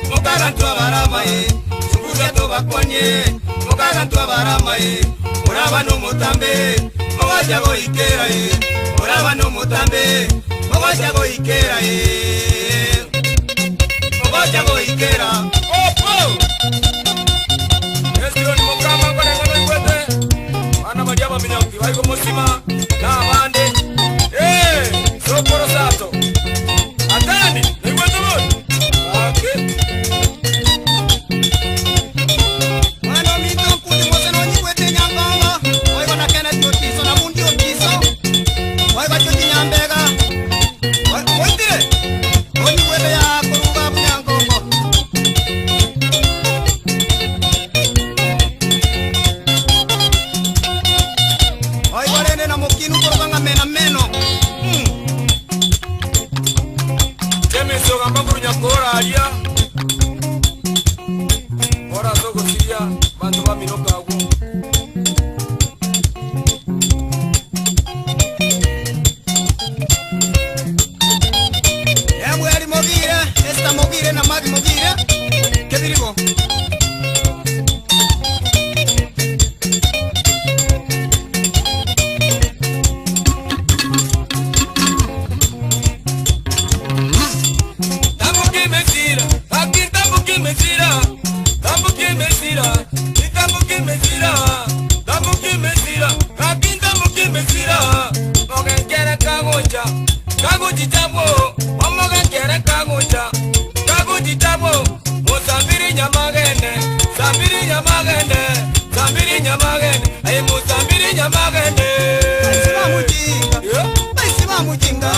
Mokagantu abaramaye Sunguria tobakwanie Mokagantu abaramaye Oraba n'omutambe Mogocha goikera ye Oraba n'omutambe Mogocha goikera ye Mogocha goikera Opo! Esironi mukama nkoreng'ana oigwete bana baria baminyoki baigo mosima na abande Eh, sokoro sato atani noigwete bono Aki. Mwana ominto nkundi mose nonyigwete nyangongo Oigo na Kenneth Otiso na Bundi Otiso Oigo Chuchi Nyambega Oitire Onyigwete ya kuruga bunyangongo Oigo rende na mukinu kuruga ng'amena meno James ogamba nkurunya koraria ora sogosiria bantu baminoka agwo Emweri Mogire, Esther Mogire na Magi Mogire Kebirigo Tambuki mesira, aki tambuki mesira, tambuki mesira, tambuki mesira, tambuki mesira, aki tambuki mesira. Mogenkere kagocha, kagochi chabo, omogenkere kagocha, kagochi chabo, musambiri nyamagene, sambiri nyamagene, sambiri nyamagene, ay musambiri nyamagene. Baisi bamujinga,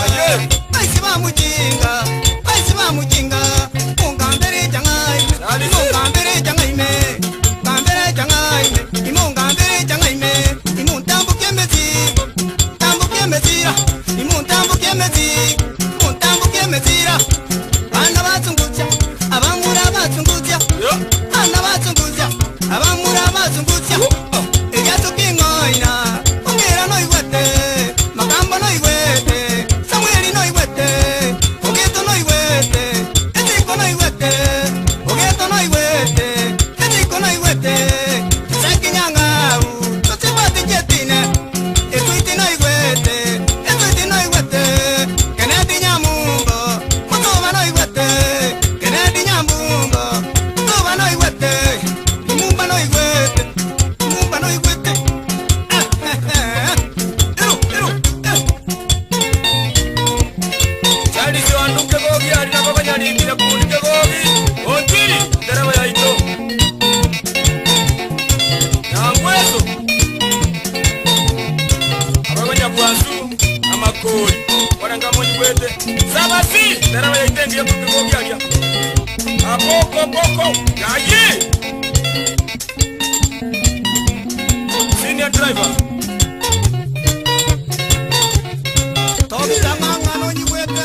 baisi bamujinga, baisi bamujinga, baisi bamujinga. Mungambere jangai, mungambere jangai me, ngambere jangai me, imungambere jangai me, imuntambuke mezi, tambuke mezira, imuntambuke mezi, muntambuke mezira. Bana bazungutya, abamura bazungutya, bana bazungutya, abamura bazungutya. Ebyatukingoina, ongera noigwete, magambo noigwete, Samueli noigwete, ogeto noigwete, etiko noigwete, ogeto noigwete, etiko noigwete, sekinyang'au, tosibwati chetine, etuiti noigwete, etuiti noigwete, Kennedy Nyamungo, mutuba noigwete, Kennedy Nyambungo, mutuba noigwete, Lumumba noigwete, Lumumba noigwete. Charles wanduke gogi ari nabo banyarindire kunike gogi ontiri ndereba yaito nangweso ababanyabwasu amakori warenga monyigwete sabasi ndereba yaito engiye kuke gogi aria aboko boko yayi senior driver Tobita nyigwete.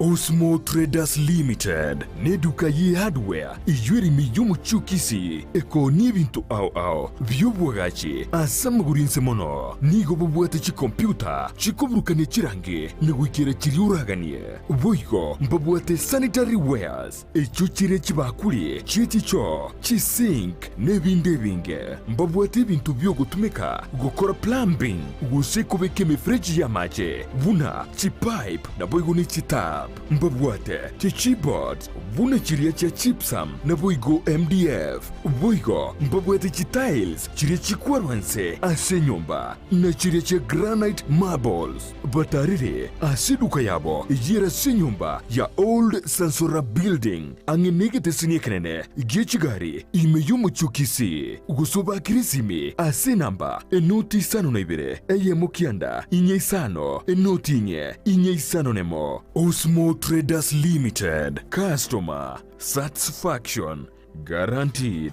Osmo Traders Limited ne duka ye hardware iywerimi y'omuchukisi ekoni ebintu ao ao by'obwagachi ase amaguru ense mono nigo bobwate chikompyuta chikoburukania chirangi na gwikera chiri oraganie boigo mbabwate sanitary wares echo chire chibakuli chiechicho chisink n'ebindi ebinge mbabwate ebintu byogotumika gokora plumbing gose kobeka emifereji y'amache buna chipipe naboigo ne chitap mbabwate chichibot buna chiria chia chipsam naboigo mdf boigo mbabwate chitiles chiria chikwarwa nse ase enyomba na chiria chia granite marbles batarire ase eduka yabo eyere ase enyomba ya old sansora building ang'e na egetesini ekenene gie chigari ime y'omochukisi gosoba kirisimi ase enamba enoti isano na ibere eyemo kianda inye isano enoti inye inye isano nemo Osmo Traders Limited customer satisfaction guaranteed.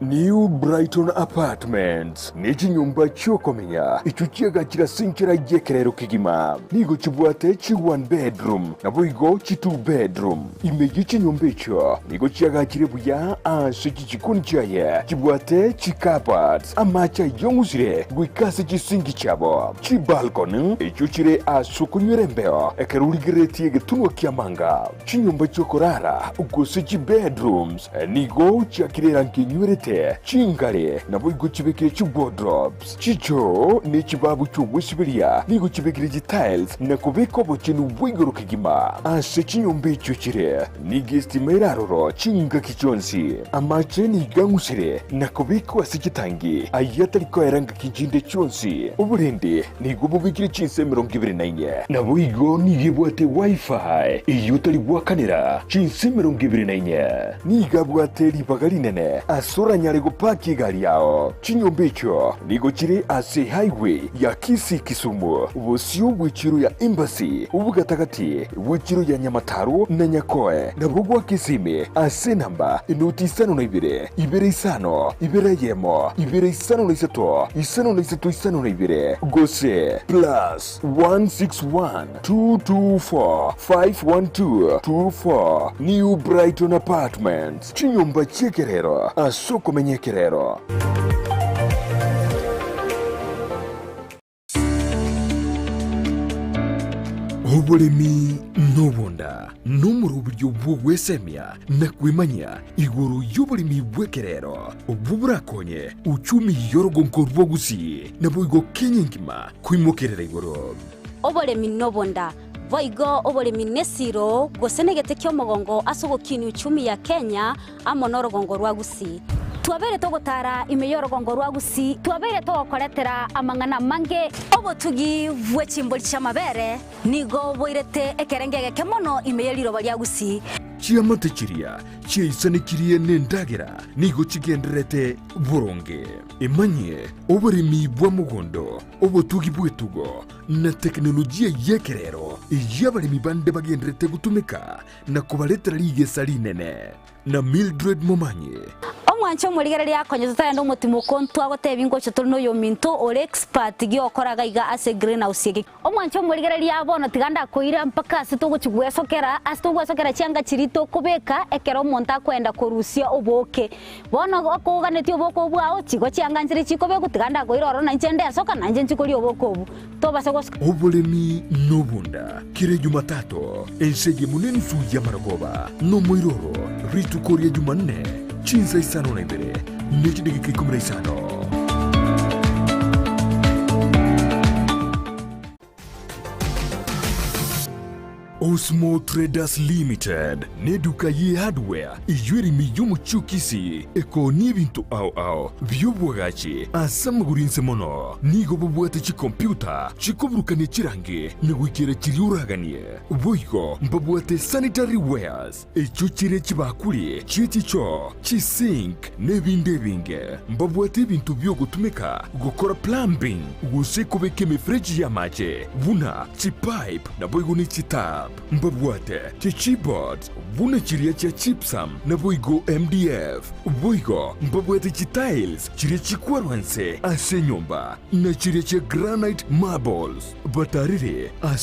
New Brighton Apartments ne chinyomba chi'okomenya echio chiagachire ase enchera y'ekerero kegima. Nigo chibwate chi one bedroom naboigo chi two bedroom. Ime ye chinyomba echio nigo chiagachire buya ase chichikoni chiaye chibwate chi cupboards, amache ayong'usire goika ase chisinki chiabo, chibalcony echio chire ase okonywera embeo ekero origereretie egetunwa ki'amanga. Chinyomba chi'okorara gose chibedrooms nigo chiakire erangi enywerete, chingare naboigo chibekire chiwardrobes, chichoo ne chibabu chi'ogwesiberia nigo chibekire chitiles na kobeka obochenu bwa igoro kegima. Ase chinyomba echio chire nigo estima ere aroro chingaki chionsi. Amache nigo ang'usire na kobekwa ase chitangi ayio atari koera ngaki chinde chionsi. Oborendi Nigo bobekire chinsa 24. Naboigo nigo ebwate Wi-Fi eyio otari goakanera chinsa 24. Nigo abwate ribaga rinene ase oranyare gopaki egari yao. Chinyomba echio nigo chire ase highway ya Kisii-Kisumu, bosio bw'echiro ya Embassy, obogatagati bw'echiro ya Nyamataro na Nyakoe, nabo gwa Kisimi ase enamba enoti 52 2 5 2 1 2 53 53 52 gose plus 161 224 512 24 New Brighton Apartments, chinyomba chi'ekerero ase okomenya ekerero. Oboremi nobonda nomoroberio bw'ogwesemia na kwemanyia igoro y'oboremi bw'ekerero, obwo borakonye uchumi y'orogonko rwa Gusii naboigo Kenya engima koimokerera igoro. Oboremi nobonda, boigo oboremi nesiro gose negete ki'omogongo ase ogokinia uchumi ya Kenya amo norogongo rwa Gusii. Twabeire togotara ime y'orogongo rwa Gusii, twabeire togokoretera amang'ana amange. Obotugi bwe chimbori chi'amabere nigo boirete ekerengo egeke mono ime ye riroba ria Gusii. Chiamate chiria chiaisanekirie nendagera nigo chigendererete boronge. Emanyie oboremi bwa mogondo, obotugi bw'etugo, na tekinolojia y'ekerero eyio abaremi bande bagendererete gotumeka na kobaretera rigesa rinene. Na Mildred Momanyi. Omwanche omorigereria akonye totagenda omotimoko ntwagotebia ngocha tore noyominto ore expert giokora gaiga ase greenhouse eke. Omwanche omorigereria bono tiga ndakoira mpaka ase togochi gwesokera ase togwesokera chianga chiria tokobeka ekero omonto akoenda korusia oboke. Bono okoganetie oboke obwo bwao chigo chianga nchire chikobekwa tiga ndakoira ororo nainche ndesoka nainche nchi koria oboke obwo. Tobasa gosoka. Oboremi nobonda kera Ejumatatu, ense eyemo nenusu y'amarogoba, nomoiroro rituko ria Jumanne, chinsa isano na ibere ne chidageka ikomi na isano. Osmo Traders Limited neduka ye hardware eyio ere ime y'omochie o Kisii ekoonia ebinto ao ao bi'oboagachi ase amagoro inse mono. Nigo bobwate chikompyuta chikoburukania chirangi na goikera chiria oraganie. Boigo mbabwate sanitary wares Echio chire chibakuri chie chichoo, chisink, na ebinde ebinge. Mbabwate ebinto bi'ogotumeka gokora plumbing gose kobeka emefereji y'amache, buna chipipe naboigo ne chitap. Mbabwate chichipboards buna chiria chia gypsum naboigo MDF. Boigo mbabwate chitiles chiria chikwarwa nse ase enyomba, na chiria chia granite marbles. Batarire ase.